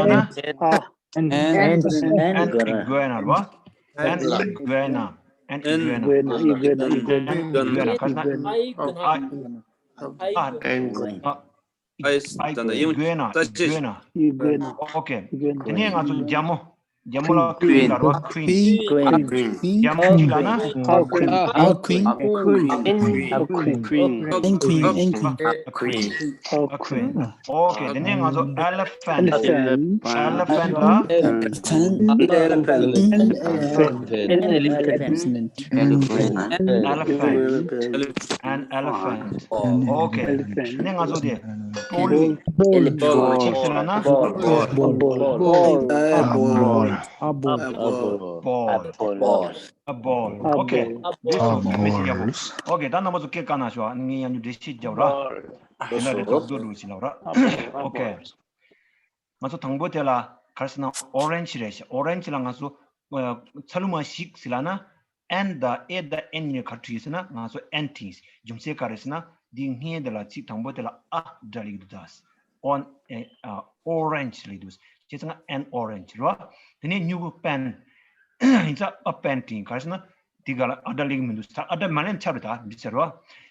ལ་ན། ཨ། ཨན། ཨན། ཨན། ཨིགུ་ཨེ་ན་རེད་བ། ཨན་ཨིགུ་ཨེ་ན། ཨན་ཨིགུ་ཨེ་ན། ཨིགུ་ཨེ་ན། ཨིགུ་ཨེ་ན། ག་རེ་ཟེར་ན། ཨ། ཨ། ཨ། ཨིགུ་ཨེ་ན། ཨིགུ་ཨེ་ན། ཨོ་ཁེ། དེ་ནས་ང་ཚོ་རྒྱ་མོ། རྒྱ་མོ་ལ་ཀུན་ལ་རོ། ཀུན། ཀུན། རྒྱ་མོ་གཅིག་ལ་ན། ཨ། ཀུན། ཨ། ཀུན། ཨ། ཀུན། ཨ། ཀུན། ཨ། ཀུན། ཨ། ཀུན། ཨ། ཀུན། ཨོ་ཁེ། དེ་ནས་ང་ཚོ་ཨེ་ལི་ཕེན་ཊ། ཨེ་ལི་ཕེན་ཊ། ཨེ་ལི་ཕེན་ཊ་ལ། Elephant. An elephant. Elephant. An elephant. ཨོ་ཁེ། དེ་ནས་ང་ཚོ་དེ། Ball. Ball. Ball. Ball. Ball. Ball. A ball. A ball. A ball. A ball. A ball. ཨོ་ཁེ། འདི་སོང་མི་ཤེས་ཡག་པོ། ཨོ་ཁེ། ད་རྣམ་པ་ཚོ་སྐད་བཀག་གནང་ཤོག་ཨ་ནི་ངས་ཡང་འདྲི་ཤེས་རྒྱབ་ར། དེ་འདྲ་རེ་ཐོག་རྫོགས་འགྲོ་ཞིག་ལབ་ར། ཨོ་ཁེ། ང་ཚོ་དང་པོ་དེ་ལ་ག་རེ་ཟེར་ན་ཨོ་རེན་ཇི་རེད་ཤག་ཨོ་རེན་ཇི་ལ་ང་ཚོ་ཚ་ལུ་མ་ཞིག་ཟེར་ལབ་ན། ཨན་དང་ཨེ་དང་ཨེན་གཉིས་ག་རེ་བྲིས་ཟེར་ན་ང་ཚོ་ཨན་བྲིས། རྒྱུ་མཚན་ག་རེ་ཟེར་ན་འདི་སྔོན་དེ་ལ་ཚིག་དང་པོ་དེ་ལ་ཨ་སྒྲ་སླེབས་ཀྱི་འདུག་ད། ཨོན་ཨེ་ཨ་ཨོ་རེན་ཇི་སླེབས་འདུག་བྱས་ཙང་ཨན་ཨོ་རེན་ཇི་རེད་བ། དེ་ནས་སྨྱུ་གུ་པེན། ཡིན་ཙང་ཨ་པེན་བྲིས། ག་རེ་ཟེར་ན་འདི་ག་ལ་ཨ་སྒྲ་སླེབས་ཀྱི་མི་འདུག་ད་ཨ་སྒྲ་མ་སླེབས་ན་ཆགས་རེད། ད་འདི་ཟེར་བ།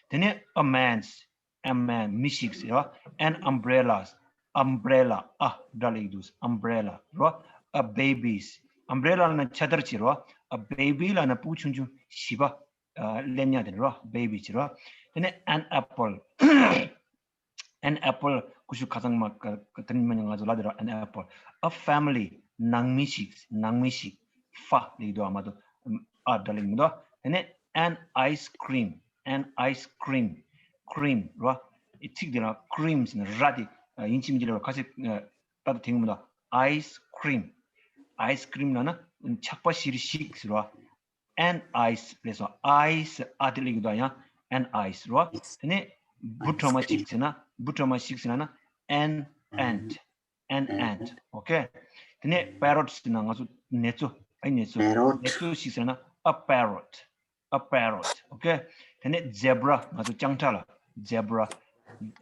དེ་ནས་ཨ་མེན་སི། A man, མི་ཞིག་ཟེར་བ། An umbrella, umbrella, ཨ་སྒྲ་སླེབས་འདུག umbrella རོ། A babies, umbrella ལབ་ན་ཕྱག་དར་ཅིག་རོ། A baby ལབ་ན་སྤུ་གུ་ཆུང་ཆུང་བྱིས་པ། ཨ་སླེབས་ཉག་དེ་རོ། Baby ཅིག་རོ། དེ་ནས་an apple. An apple ཀུ་ཤུ་ཁ་ཚང་མ་ཀ་ཀ་དེ་ནས་མ་ང་ཚོ་ལབ་དེ་རོ། An apple. A family, ནང་མི་ཞིག་ནང་མི་ཞིག་ཧྥ་ལེགས་འདུག་ཨ་མ་དོ། ཨ་སྒྲ་ལེགས་མི་འདུག་དེ་ནས་an ice cream, an ice cream, cream རོ། ཨི་ཚིག་དེ་ལ་cream ཟེར་ན་ར་དེ་ཡིན་གཅིག་མིན་གཅིག་ལ་རོ། ཁ་ཤས་ཏག་ཏག་དེང་གི་མི་འདུག ice cream, ice cream ལབ་ན་ཆགས་པ་ཞིག་ཞིག་ཟེར་རོ། An ice ལས་སོ། Ice ཨ་དེ་ལེགས་འདུག་ཡང་an ice རོ། དེ་ནས་འབུ་ཕྲ་མ་ཞིག་ཟེར་ན། འབུ་ཕྲ་མ་ཞིག་ཟེར་ན་an ant, an ant. ཨོ་ཁེ། དེ་ནས་པེ་རོ་ཊི་ཟེར་ན་ང་ཚོ་ནེ་ཙོ། ཨ་ནེ་ཙོ། པེ་རོ་ཊི། ནེ་ཙོ་ཞིག་ཟེར་ན་a parrot, a parrot. ཨོ་ཁེ། དེ་ནས་ཛེབ་ར། ང་ཚོ་སྤྱང་ཁྲ་ལ་ཛེབ་ར། ཨ་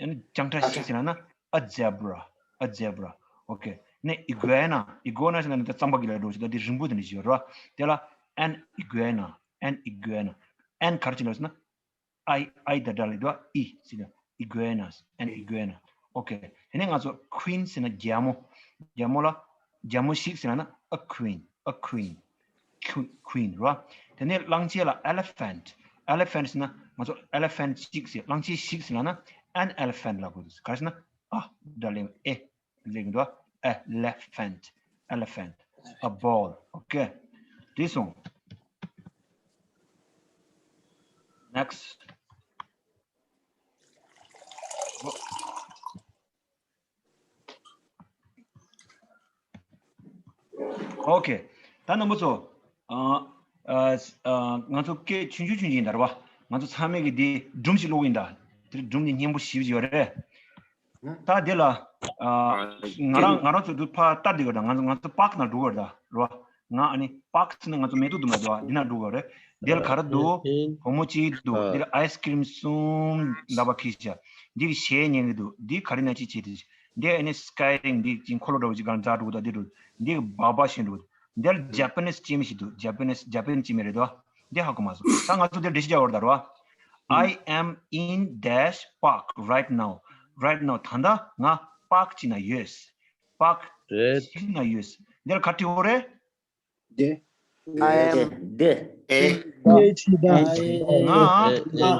ནི་སྤྱང་ཁྲ་ཞིག་ཟེར་ན་a zebra, a zebra. ཨོ་ཁེ། དེ་ནས་ཨི་གུ་ཨེ་ན། ཨི་གུ་ཨེ་ན་ཟེར་ན་ནི་ད་རྩམ་པ་གི་ལ་འགྲོ་ཞིག་ད་དེ་རིང་པོ་དེ་འདྲ་ཞིག་ཡོད་ར། དེ་ལ་an iguana, an iguana. An ག་རེ་བྱས་ལབ་ཟེར་ན། ཨའི་ཨའི་དང་སྒྲ་ལེགས་འདུག་ཨི་ཟེར་ན། Iguanas, an iguana. ཨོ་ཁེ། དེ་ནས་ང་ཚོ་ཀུན་ཟེར་ན་རྒྱལ་མོ། རྒྱལ་མོ་ལ་རྒྱལ་མོ་ཞིག་ཟེར་ན་a queen, a queen, queen རོ། དེ་ནས་གླང་ཆེན་ལ་elephant, elephant ཟེར་ན་ང་ཚོ་elephant ཞིག་ཟེར། གླང་ཆེན་ཞིག་ཟེར་ན་an elephant ལབ་དགོས་འདུག་ག་རེ་ཟེར་ན་ཨ་སྒྲ་ལེགས་ཨེ། ལེགས་འདུག elephant, elephant. A ball. ཨོ་ཁེ། དེ་སོང་། Next. ཨོ་ཁེ། ད་རྣམ་པ་ཚོ། ཨ། ཨ། ཨ། ང་ཚོ་སྐད་ཆུང་ཆུང་ཆུང་ཆུང་ཡིན་ད་རེད་བ། ང་ཚོ་ཚང་མས་ཀྱི་འདི་སྒྲུང་ཞིག་ཀློག་གི་ཡིན་ད། དེ་སྒྲུང་གི་སྙན་པོ་ཞེ་པོ་ཅིག་ཡོད་རེད། ད་དེ་ལ། ཨ། ང་རང་ང་རང་ཚོ་འདི་ཕར་ལྟ་བསྡད་ཡོད་ད། ང་ཚོ་ང་ཚོ་པཱརྐ་ནང་འགྲོ་གི་ཡོད་ད་རེད་བ། ང་ཨ་ནི་པཱརྐ་ཟེར་ན་ང་ཚོ་མེ་ཏོག་འདུག་མ་འདུག་བ། འདི་ན་འགྲོ་གི་ཡོད་རེད། དེ་ལ་ག་རེ་འདུག་བུ་མོ་གཅིག་འདུག་དེ་ལ་ice cream གསུམ་ལག་པ་འཁྱེར་བཞག་འདི་གི་གཞས་ཉན་གི་འདུག་འདི་ག་རེ་ན་ཅི་བྱེད་དེ། འདི་ཨ་ནི་སི་ཀའི་རིང་འདི་ཅིག་འཁོར་ལོ་འདྲ་བོ་ཅིག་སྒང་འཛེགས་འགྲོ་གི་འདུག་འདི་འགྲོ། འདི་གི་སྦག་སྦག་བཞིན་འགྲོ། འདིར་ཇ་པ་ནིས་སྐྱེས་མི་ཞིག་འདུག་ཇ་པ་ནིས་ཇ་པ་ནིས་སྐྱེས་མི་རེད་དོ། འདི་ཧ་གོ་མ་སོང་། ད་ང་ཚོ་འདིར་འགྲེལ་བཤད་རྒྱག་དགོས་རེད་ད་རོ། I am in dash park right now. Right now ད་ལྟ་ང་པཱརྐ་ཅིག་ན་ཡོད། པཱརྐ་རེད། ཞིག་ན་ཡོད། འདིར་ག་རེ་བྲིས་ཡོད་རེད། འདི། I am འདི། ཨེ། ཨེ་ཆི་ད། ང་།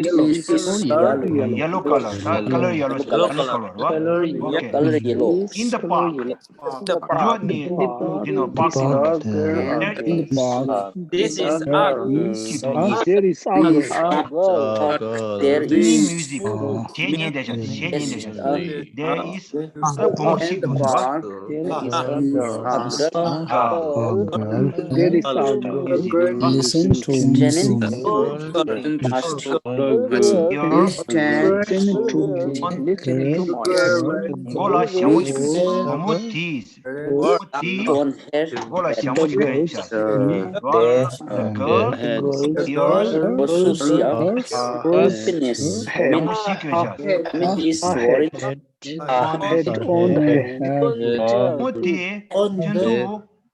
Yellow, yellow, yellow color. Color yellow. Color yellow. Okay. In the park. འགྲོ་ནས་འདི་ནོ་པཱརྐ་ཟེར་ན། There is art. There is art. There is music. གཞས་ཉན་བསྡད་ཤག་གཞས་ཉན་བསྡད་ཤག There is a བུ་མོ་ཞིག་འདུག་ཟེར་བ། There is a girl. There is a girl. Listen to music. Listen to music. Listen to music. མགོ་ལ་ཞྭ་མོ་ཞིག་བུ་མོ་དེས། བུ་མོ་དེས་མགོ་ལ་ཞྭ་མོ་ཞིག་གོན་ཤག Girl, girl, girl, ཞྭ་མོ་ཞིག་གོན་ཤག Had on her head. བུ་མོ་དེས་ཁྱོད་ཚོ།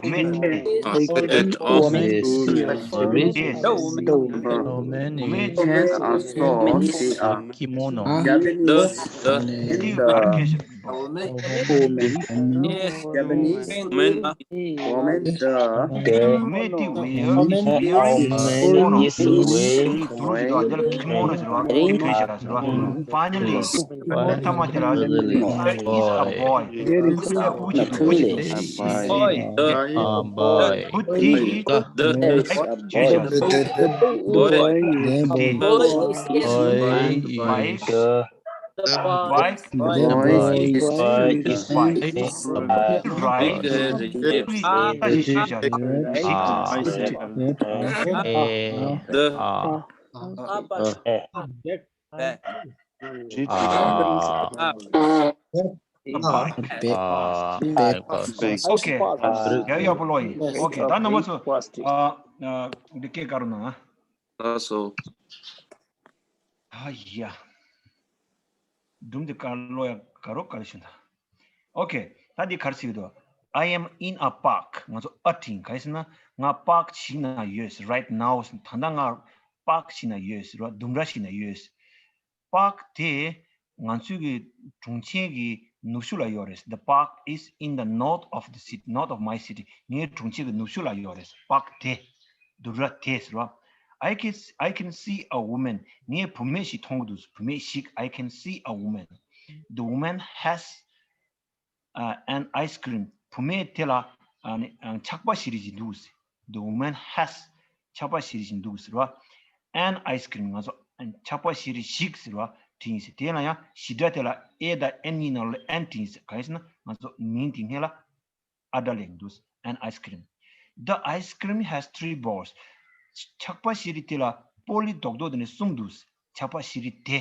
བུད་མེད་དེ། At office. Yes. The woman. The woman. Woman is. And also she a kimono. Japanese. The, the. Japanese. Woman. Japanese. Woman. Woman. The. Woman is wearing. Woman is wearing. Kimono. Finally. Finally. Finally. Boy. Boy. Boy. Boy. Boy. Boy. Boy. Boy. Boy. Bike. Bike. Bike. Bike. Bike. Bike. Bike. Bike. Bike. Okay. ཡ་ཡག་པོ་ལོ་ཡིན། Okay. ད་རྣམ་པ་ཚོ། ཨ། ཨ། འདི་སྐད་བཀར་རོགས་གནང་། ལགས་སོ། ཨ་ཡ། སྒྲུང་འདི་བཀར་ལོ་ཡ་བཀར་རོགས་བཀར་ཞུ་ད། Okay. ད་འདི་ག་རེ་ཟེར་གྱི་འདུག I am in a park. ང་ཚོ་ཨ་ཊིང་ག་རེ་ཟེར་ན་ང་པཱརྐ་ཞིག་ན་ཡོད། Right now. ད་ལྟ་ང་པཱརྐ་ཞིག་ན་ཡོད་ཟེར་བ། ལྡུམ་ར་ཞིག་ན་ཡོད། པཱརྐ་དེ་ང་ཚོའི་གི་གྲོང་ཁྱེར་གྱི་ནུབ་ཕྱོགས་ལ་ཡོད་རེད། The park is in the north of the city, north of my city. ངའི་གྲོང་ཁྱེར་གྱི་ནུབ་ཕྱོགས་ལ་ཡོད་རེད། པཱརྐ་དེ། ལྡུམ་ར་དེ་ཟེར་བ། I can, I can see a woman. ངས་བུད་མེད་ཞིག་མཐོང་གི་འདུག་བུད་མེད་ཞིག I can see a woman. The woman has uh, an ice cream. བུད་མེད་དེ་ལ་ཨ་ནི་ཨ་ཆག་པ་བཞེས་རིན་ཞིག་འདུག The woman has. ཆག་པ་བཞེས་རིན་ཞིག་འདུག་ཟེར་བ། An ice cream. ང་ཚོ་ཨ་ཆག་པ་བཞེས་རིན་ཞིག་ཟེར་བ་བྲིས་ཡིན་ཟེར། དེ་ལ་ཡང་བྱེད་སྒྲ་དེ་ལ་A་དང་N་གཉིས་ནང་ལ་N་བྲིས་ཡིན་ཟེར། གང་ཡིན་ཟེར་ན་ང་ཚོ་མིང་དེ་སྔོན་ལ་ཨ་སྒྲ་ལེན་འདུག An ice cream. The ice cream has three balls. ཆག་པ་བཞེས་རིན་དེ་ལ་སྤོ་ལོ་རྡོག་རྡོག་དེ་ནི་གསུམ་འདུག་ཆག་པ་བཞེས་རིན་དེ།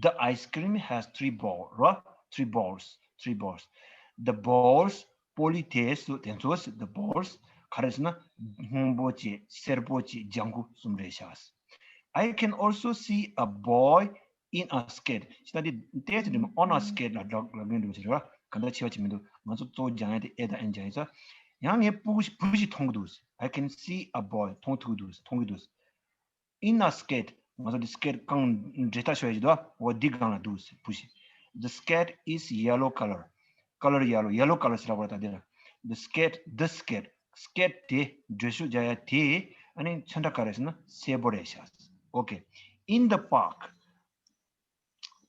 The ice cream has three ball. ར། Three balls. Three balls. The balls. སྤོ་ལོ་དེ་སུ་དེ་ཚོ་the balls ག་རེ་ཟེར་ན་སྔོན་པོ་བྱས། སེར་པོ་བྱས། ལྗང་ཁུ་གསུམ་རེད་ཤག I can also see a boy in a skirt. ཅི་ད་དེ་ཏེ་ཅི་འདྲ་on a skirt ལ་འགྲོ་ལ་འགྲོ་འགྲོ་བྱེད་ར། ག་འདྲ་ཆེ་བ་ཅིག་མི་འདུག་ང་ཚོ་གཙོ་བོ་སྦྱང་ཡ་དེ་A་དང་N་སྦྱང་ཡ་ཚོ། ཡང་ངས་སྤུ་གུ་ཞིག་བུ་ཞིག་མཐོང་གི་འདུག I can see a boy. མཐོང་ཐུབ་ཀྱི་འདུག་མཐོང་གི་འདུག In a skirt. ང་ཚོ་འདི་སི་ཀེར་གང་འབྲེལ་ཐག་ཤོར་ཡ་ཞིག་འདུག་འོ་འདི་སྒང་ལ་འདུག་བུ་ཞིག The skirt is yellow color. Color yellow. Yellow color ཟེར་བ་ད་འདི་ལ། The skirt, the skirt. སི་ཀེར་དེ་འགྲེལ་བཤད་རྒྱག་ཡ་དེ་ཨ་ནི་ཚོན་ཁྲ་ག་རེ་ཟེར་ན་སེར་པོ་རེད་ཤག Okay. In the park.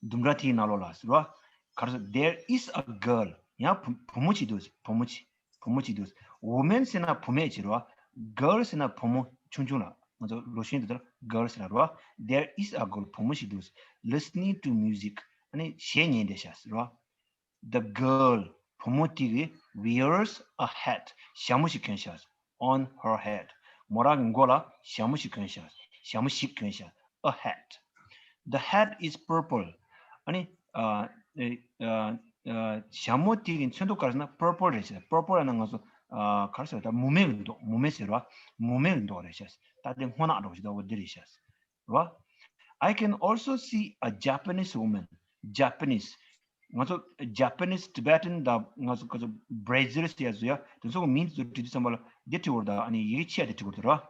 ལྡུམ་ར་དེའི་ནང་ལོགས་ལ་ཟེར་བ། ག་རེ་ཟེར། There is a girl. ཡང་བུ་བུ་མོ་ཅིག་འདུག་བུ་མོ་ཅིག་བུ་མོ་ཅིག་འདུག Woman ཟེར་ན་བུད་མེད་ཅིག་རེད་བ། Girl ཟེར་ན་བུ་མོ་ཆུང་ཆུང་ལ་ང་ཚོ་ལོ་ཆུང་དེ་ཚོ་ལ་girl ཟེར་ར་རེད་བ། There is a girl. བུ་མོ་ཞིག་འདུག Listening to music. ཨ་ནི་གཞས་ཉན་བསྡད་ཤག་ཟེར་བ། The girl. བུ་མོ་དེ་གིས་wears a hat. ཞྭ་མོ་ཞིག་གོན་ཤག On her head. མོ་རང་གི་མགོ་ལ་ཞྭ་མོ་ཞིག་གོན་ཤག་ཞྭ་མོ་ཞིག་གོན་ཤག A hat. The hat is purple. ཨ་ནི་ཨ་ཨ་ཨ་ཞྭ་མོ་དེ་གི་ཚོན་མདོག་ག་རེ་ཟེར་ན་purple རེད་ཟེར། Purple ལབ་ན་ང་ཚོ་ཨ་ག་རེ་ཟེར་ད་མུ་མེད་ཀྱི་མདོག་མུ་མེད་ཟེར་བ། མུ་མེད་ཀྱི་མདོག་རེད་ཤག་ད་དེ་སྔོ་ནག་འདྲ་བོ་ཞིག་ད་འོ་འདི་རེད་ཤག་རེད་བ། I can also see a Japanese woman. Japanese. ང་ཚོ་Japanese, Tibetan དང་ང་ཚོ་ང་ཚོ་Brazil ཟེར་ཡ་ཚོ་ཡ་དེ་ཚོ་གི་མིང་དེ་ཚོ་བྲིས་དུས་ཙམ་པ་ལ་འདི་བྲིས་དགོས་རེད། ད་ཨ་ནི་ཡི་གེ་ཆེ་ཡ་དེ་བྲིས་དགོས་རེད་ར།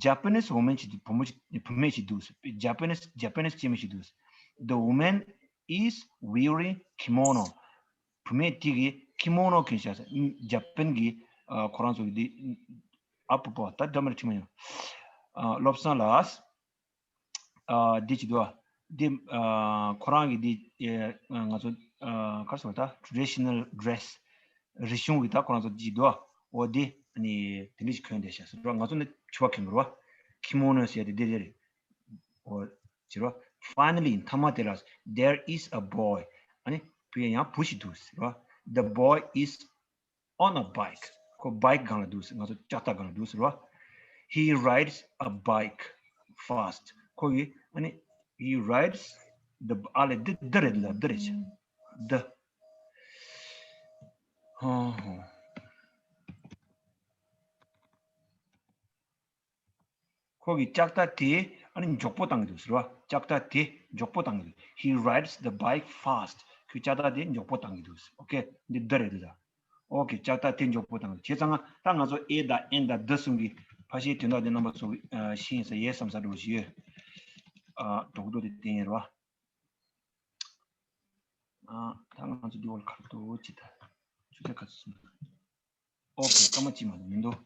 Japanese woman ཞིག་བུ་མོ་ཞིག་བུད་མེད་ཞིག་འདུག Japanese, Japanese སྐྱེས་མ་ཞིག་འདུག The woman is wearing kimono. བུད་མེད་དེ་གིས་kimono གོན་ཤག Japan གི་ཨ་ཁོ་རང་ཚོ་གི་འདི་ཨ་པོ་པོ་ད་འདྲ་མ་རེད་ཁྲིད་མ་ཡོང་། ཨ་བློ་བཟང་ལགས། ཨ་འདི་ཅི་འདུག་ཨ། འདི་ཨ་ཁོ་རང་གི་འདི་ཨེ་ང་ཚོ་ཨ་ག་རེ་ཟེར་བ་ད་traditional dress རིག་གཞུང་གི་ད་ཁོ་རང་ཚོ་ཅི་འདུག་ཨ། འོ་འདི་ཨ་ནི་དེ་འདྲ་ཞིག་གོན་བསྡད་ཤག་ཟེར་བ། ང་ཚོ་ནི་ཕྱུ་པ་གོན་པ་རེད་བ། kimono ཟེར་ཡ་དེ་འདི་རེད། འོ་ཟེར་བ། Finally མཐའ་མ་དེ་ལ་there is a boy. ཨ་ནི་བུ་ཡང་བུ་ཞིག་འདུག་ཟེར་བ། The boy is on a bike. ཁོ་bike སྒང་ལ་འདུག་ཟེར། ང་ཚོ་ལྕགས་ཐག་སྒང་ལ་འདུག་ཟེར་བ། He rides a bike fast. ཁོ་གིས་ཨ་ནི་he rides the ཨ་ལས་འདི་འདི་རེད་ལ་འདི་རེད་ཤག the. ཧོ་ཧོ། ཁོ་གིས་ལྕགས་རྟ་དེ་ཨ་ནི་མགྱོགས་པོ་བཏང་གི་འདུག་ཟེར་བ། ལྕགས་རྟ་དེ་མགྱོགས་པོ་བཏང་གི་འདུག He rides the bike fast. ཁོས་ལྕགས་རྟ་དེ་མགྱོགས་པོ་བཏང་གི་འདུག་ཨོ་ཁེ། འདི་the རེད་འདུག་ད། ཨོ་ཁེ། ལྕགས་རྟ་དེ་མགྱོགས་པོ་བཏང་གི་འདུག་བྱས་ཙང་ད་ང་ཚོ་A དང་N དང་the གསུམ་གྱི་ཕལ་ཆེར་དོན་དག་དེ་རྣམ་པ་ཚོ་ཨ་ཤེས་ཡིན་ས་ཡས་བསམ་ས་འགྲོ་བཞི་ཡོད། ཨ་དོག་དོག་དེ་བསྟན་ཡོད་རེད་བ། ཨ་ད་ང་ཚོ་འདི་བོར་ཁ་ཏོ་ཅི་ད། ཆུ་ཚོད་ག་ཚོད་སོང་། ཨོ་ཁེ། སྐར་མ་གཅིག་མ་གཏོགས་མི་འདུག་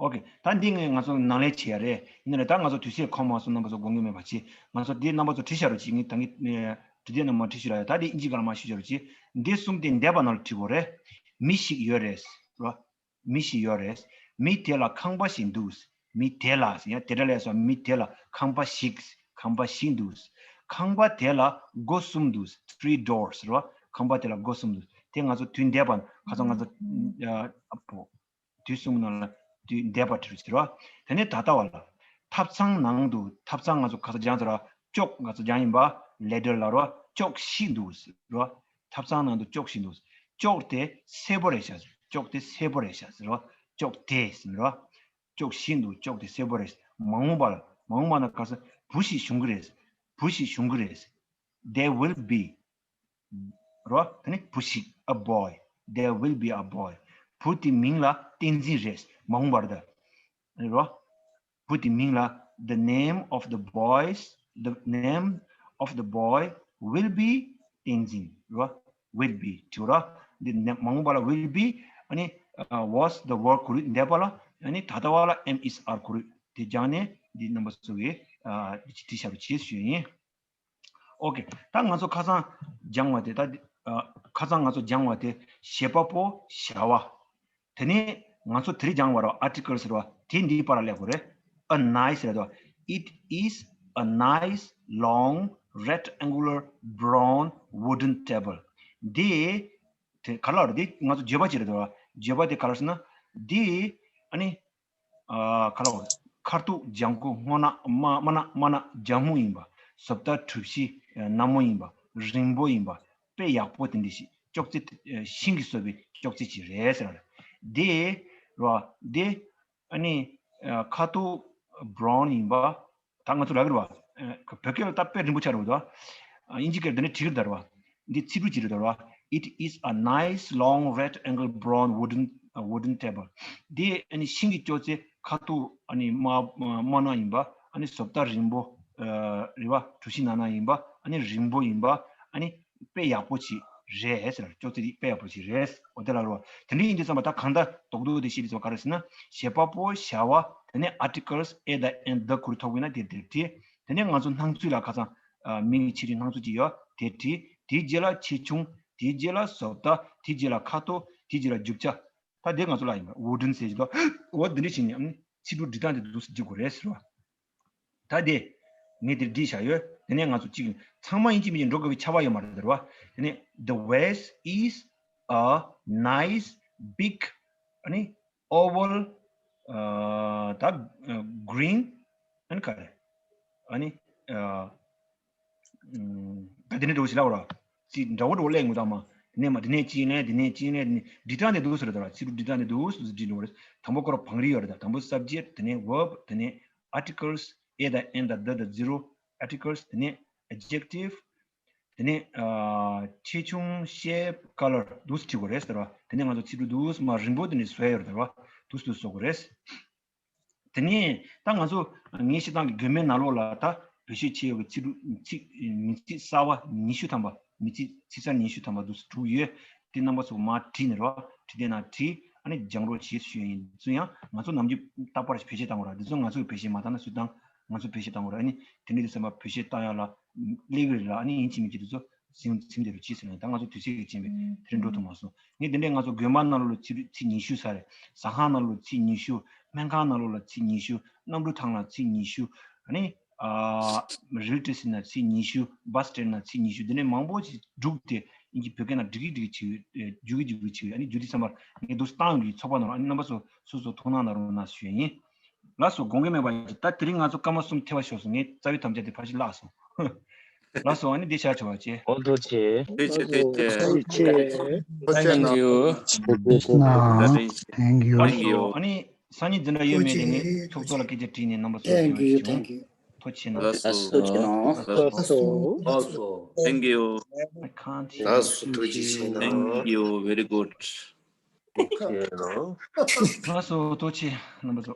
ཨོ་ཁེ། ད་འདི་ངས་ང་ཚོ་ནང་ལས་བྱེད་ཡ་རེད། ཡིན་ན་ལས་ད་ང་ཚོ་དུས་ཚོད་ཁོམ་མ་སོང་རྣམ་པ་ཚོ་དགོངས་ཀྱི་མེད་པ་བྱེད། ང་ཚོ་འདི་རྣམ་པ་ཚོ་བྲིས་བཞག་རོགས་བྱེད། ངས་ད་ངས་བྲིས་དེ་རྣམ་པ་བྲིས་ཞུ་ར་ཡ། ད་འདི་ཨིན་ཇི་སྒང་ལ་མ་ཞུ་བཞག་རོགས་བྱེད། འདི་གསུམ་དེ་འདས་པ་ནང་ལ་བྲིས་དགོས་རེད། མི་ཞིག་ཡོད་རེད་རོ། མི་ཞིག་ཡོད་རེད། མི་དེ་ལ་ཁང་པ་ཞིག་འདུག་མི་དེ་ལ་ཟེར་ཡང་དེ་འདྲ་ལས་སོ། མི་དེ་ལ་ཁང་པ་ཞིག་ཁང་པ་ཞིག་འདུག་ཁང་པ་དེ་ལ་སྒོ་གསུམ་འདུག three doors རོ། ཁང་པ་དེ་ལ་སྒོ་གསུམ་འདུག་དེ་ང་ཚོ་དུས་འདས་པ་ཁ་སང་ང་ཚོ་ཨ་ཨ་པོ། དུས་གསུམ་ནང་ལ་དུས་འདས་པ་བྲིས་རོ་བྱེད་རོ། དེ་ནས་ད་ལྟ་བ་ལ། ཐབ་ཚང་ནང་དུ། ཐབ་ཚང་ང་ཚོ་ག་ཚོད་སྦྱངས་ཟེར་རོ། ཅོག་ང་ཚོ་སྦྱངས་ཡིན་པ། ladder ལ་རོ། ཅོག་བཞི་འདུག་ཟེར་རོ། ཐབ་ཚང་ནང་དུ་ཅོག་བཞི་འདུག་ཅོག་དེ་སེར་པོ་རེད་ཤག་ཅོག་དེ་སེར་པོ་རེད་ཤག་ཟེར་རོ། ཅོག་དེ་ཟེར་རོ། ཅོག་བཞི་འདུག་ཅོག་དེ་སེར་པོ་རེད། མ་འོངས་པ་ལ། མ་འོངས་པ་ན་ག་ས་བུ་ཞིག་བྱུང་གི་རེད། བུ་ཞིག་བྱུང་གི་རེད། There will be རོ། ད་ནི་བུ་ཞིག a boy. There will be a boy. བུ་དེ་མིང་ལ་བསྟན་འཛིན་རེད། མ་འོངས་པར་ད། རོ། བུ་དེ་མིང་ལ། The name of the boys, the name of the boy will be བསྟན་འཛིན་རོ། will be བྲིས་རོ། འདི་ནི་མ་འོངས་པ་ལ་will be ཨ་ནི་was the were གོ་རེད། འདས་པ་ལ་ཨ་ནི་ད་ལྟ་བ་ལ་am is are གོ་རེད། དེ་སྦྱངས་ནས་འདི་རྣམ་པ་ཚོ་གིས་ཨ་འདི་བྲིས་བཞག་རོགས་བྱེད་ཞུ་ཡིན། ཨོ་ཁེ། ད་ང་ཚོ་ཁ་སང་སྦྱངས་པ་དེ་ད་ཨ་ཁ་སང་ང་ཚོ་སྦྱངས་པ་དེ་བྱེད་པ་པོ་བྱ་བ། དེ་ནས་ང་ཚོ་དེ་རིང་སྦྱངས་པ་ར་article ཟེར་བ་དེ་འདིའི་བར་ལ་སླེབས་དགོས་རེད། A nice རེད་དོ། It is a nice long rectangular brown wooden table. འདི་དེ་ག་ལ་རེད། འདི་ང་ཚོ་བརྗོད་པ་ཅིག་རེད་དོ། བརྗོད་པ་དེ་ག་ལ་ཟེར་ན་འདི་ཨ་ནི། ཨ་ག་ལ་བ། ཁ་ཐུག་ལྗང་ཁུ་སྔོ་ནག་དམར་དམར་ནག་དམར་ནག་ལྗང་མོ་ཡིན་པ། བཟོ་ལྟ་གྲུ་བཞི་ནག་མོ་ཡིན་པ། རིང་པོ་ཡིན་པ། དཔེ་ཡག་པོ་དེ་འདྲ་ཞིག་ཅོག་ཙེ་ཤིང་གིས་བཟོས་པའི་ཅོག་ཙེ་ཅིག་རེད་ཟེར་བ་རེད། དེ་ར་དེ་ཨ་ནི་ཁ་ཐུག་brown ཡིན་པ། ད་ང་ཚོ་ལབ་ཀྱི་རེད་བ། བོད་སྐད་ལ་ད་དཔེ་རིང་པོ་ཆགས་རེད་བ། ཨིན་ཇི་སྐད་འདི་ནས་བྲིས་ཀྱི་རེད་བ། འདི་ཚིག་འབྲུ་ཅིག་རེད་བ། It is a nice long rectangle brown wooden uh, wooden table. འདི་ཨ་ནི་ཤིང་གི་ཅོག་ཙེ་ཁ་ཐུག་ཨ་ནི་དམར་དམར་ནག་ཡིན་པ། ཨ་ནི་བཟོ་ལྟ་རིང་པོ་ཨ་རེད་བ། གྲུ་བཞི་ནག་ནག་ཡིན་པ། ཨ་ནི་རིང་པོ་ཡིན་པ། ཨ་ནི་དཔེ་ཡག་པོ་ཅིག་རེད་ཟེར། ཅོག་ཙེ་འདི་དཔེ་ཡག་པོ་ཅིག་རེད། འོ་དེ་ལ་རོ། དེ་འདྲ་ཡིན་དུས་ཙམ་པ་ད་གང་ལྟར་རྡོག་རྡོག་དེ་ཤེས་དུས་ཙམ་པ་ག་རེ་ཟེར་ན། བྱེད་པ་པོ་བྱ་བ། དེ་ནས་articles a དང་and the གུ་རུ་ཐོབ་ཡིན་ན་དེ་དེར་བྲིས། དེ་ནས་ང་ཚོ་སྣང་ཚུལ་ལ་ཁ་སང་ཨ་མིང་གི་ཆེད་དུ་སྣང་ཚུལ་ཅིག་ཡོད་དེ་བྲིས། དེའི་རྗེས་ལ་ཆེ་ཆུང་། དེའི་རྗེས་ལ་བཟོ་ལྟ། དེའི་རྗེས་ལ་ཁ་དོག་དེའི་རྗེས་ལ་རྒྱུ་ཆ། ད་དེ་ང་ཚོ་ལ་ཡིན་པ་wooden ཟེར་གྱི་འདུག་འོ་འདི་འདྲ་བྱས་ནས་ཨ་ནི་ཚིག་འབྲུ་འབྲི་སྟངས་དེ་འདུག་སེ་འབྲི་དགོས་རེད་ཟེར་བ། ད་དེ། ངས་དེར་བྲིས་བཞག་ཡོད། དེ་ནས་ང་ཚོ་གཅིག་ཚང་མ་ཡིན་གཅིག་མིན་གཅིག་འགྲོ་དགོས་པའི་ཁྱབ་པ་ཡོད་མ་རེད་དེ་རེད་བ། དེ་ནས the vase is a nice big ཨ་ནི་oval ཨ་ད་green ཨ་ནི་ག་རེ་ཨ་ནི་ཨ་ད་དེ་ནས་འགྲོ་བ་ཞིག་ལབ་ར། ཅི་འདྲ་བོ་འགྲོ་བ་ལས་ངུ་དང་མ། དེ་ནས་མ་དེ་ནས་ཅི་ཡིན་ནས་དེ་ནས་ཅི་ཡིན་ནས་དེ་ནས་འབྲི་སྟངས་དེ་འདུག་ཟེར་དོ་ར། ཚིག་འབྲུ་འབྲི་སྟངས་དེ་འདུག་ཟེར་འབྲི་འགྲོ་བ་རེད། དང་པོ་ཁོ་ར་བང་རིམ་ཡོད་རེད། ད་དང་པོ་subject དེ་ནས་verb དེ་ནས་articles a དང་and དང་the དང་zero articles དེ་ནས་adjective དེ་ནས་ཨ་ཆེ་ཆུང་shape color འདུག་སེ་བྲིས་དགོས་རེད་ཟེར་བ། དེ་ནས་ང་ཚོ་ཚིག་འབྲུ་འདུག་སེ་མ་རིང་པོ་དེ་ནས་བཟོས་ཡོད་རེད་བ། འདུག་སེ་འདུག་སེ་བཟོ་དགོས་རེད། དེ་ནས་ད་ང་ཚོ་ངས་བཤད་སྟངས་ཀྱི་དགོན་པའི་ནང་ལོགས་ལ་ད་བེད་སྤྱོད་བྱས་ཡོད་པའི་ཚིག་འབྲུ་ཚིག་མིང་ཚིག་གསར་བ་ཉི་ཤུ་ཐམ་པ། མིང་ཚིག་ཚིག་གསར་ཉི་ཤུ་ཐམ་པ་འདུག་སེ་དྲུག་ཡོད། དེ་རྣམ་པ་ཚོ་མར་བྲིས་ནས་རོ། བྲིས་དེ་ན་བྲིས། ཨ་ནི་སྦྱང་རོགས་བྱེད་ཞུ་ཡིན། ཚུ་ཡང་ང་ཚོ་ནམ་རྒྱུན་རྟག་པར་བེད་སྤྱོད་བཏང་དགོས་ར། འདི་ཚོ་ང་ཚོ་གི་བེད་སྤྱོད་མ་བཏང་ན་སུས་བཏང་། ང་ཚོ་བེད་སྤྱོད་བཏང་དགོས་ར། ཨ་ནི་དེ་འདྲ་དེ་བསམ་པ་བེད་སྤྱོད་བཏང་ཡག་ལ་སླེབས་ཀྱི་རེད་ལ། ཨ་ནི་ཡིན་གཅིག་མིན་གཅིག་དེ་ཚོ་ཟིན་ཟིན་བསྡད་རོགས་གྱིས་ཟེར་ནས། ད་ང་ཚོ་དུས་ཚོད་ཀྱི་རྐྱེན་པས་དེ་རིང་འགྲོ་ཐུབ་མ་སོང་། ངས་དེ་འདྲས་ང་ཚོ་དགོན་པ་ནང་ལོགས་ལ་ཚིག་ཚིག་ཉི་ཤུ་ཟ་རེད། ཟ་ཁང་ནང་ལོགས་ལ་ཚིག་ཉི་ཤུ། སྨན་ཁང་ནང་ལོགས་ལ་ཚིག་ཉི་ཤུ། གནམ་གྲུ་ཐང་ལ་ཚིག་ཉི་ཤུ། ཨ་ནི་ཨ་railway station ན་ཚིག་ཉི་ཤུ། bus stand ན་ཚིག་ཉི་ཤུ། དེ་འདྲས་མང་པོ་ཞིག་བསྒྲུགས་ཏེ་ཨིན་ཇི་བོད་སྐད་ནང་སྒྲིག་གི་སྒྲིག་གི་བྱེད། བསྒྱུར་གི་བསྒྱུར་གི་བྱེད། ཨ་ནི་བསྒྱུར་དུས་ཙམ་པར་ངས་འདུག་སེ་བཏང་ཡོང་གི་ཚོགས་པ་ནང་ལ། ཨ་ནི་རྣམ་པ་ཚོ་སོ་སོ་ཐུགས་སྣང་གནང་རོགས་གནང་ཞུ་ཡ་ཡིན། ལགས་སོ། དགོངས་འགལ་མེད་པ་ཡིན། ད་དེ་རིང་ང་ཚོ་སྐར་མ་གསུམ་ཐེ་བ་ཤོར་སོང་། ངའི་རྩ་བའི་དམ་བཅའ་དེ་ཕར་ཞིག་བརླག་སོང་། ལགས་སོ། ཨ་ནི་འདི་ཆ་ཆེ་བ་ཅེ། ཨོ་ཐུགས་རྗེ་ཆེ། ཐུགས་རྗེ་ཆེ། ཐུགས་རྗེ་ཆེ། Thank you. Thank you. Thank you. ལགས་སོ། ཨ་ནི་སང་ཉིན་འཛིན་གྲྭ་ཡོད་མེད་དེ་ནི་ཚོགས་གཙོ་ལ་སྐད་ཆ་དྲིས་ནས་རྣམ་པ་ཚོ་Thank you, thank you. ཐུགས་རྗེ་ཆེ་གནང་། ལགས་སོ། ཐུགས་རྗེ་ཆེ་གནང་། ལགས་སོ། ལགས་སོ། Thank you. I can't hear. ལགས་སོ། ཐུགས་རྗེ་ཆེ་གནང་། Thank you. Very good. ཐུགས་རྗེ་ཆེ་གནང་། ལགས་སོ། ཐུགས་རྗེ་ཆེ་རྣམ་པ་ཚོ།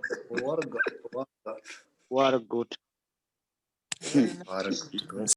Very good. Very good.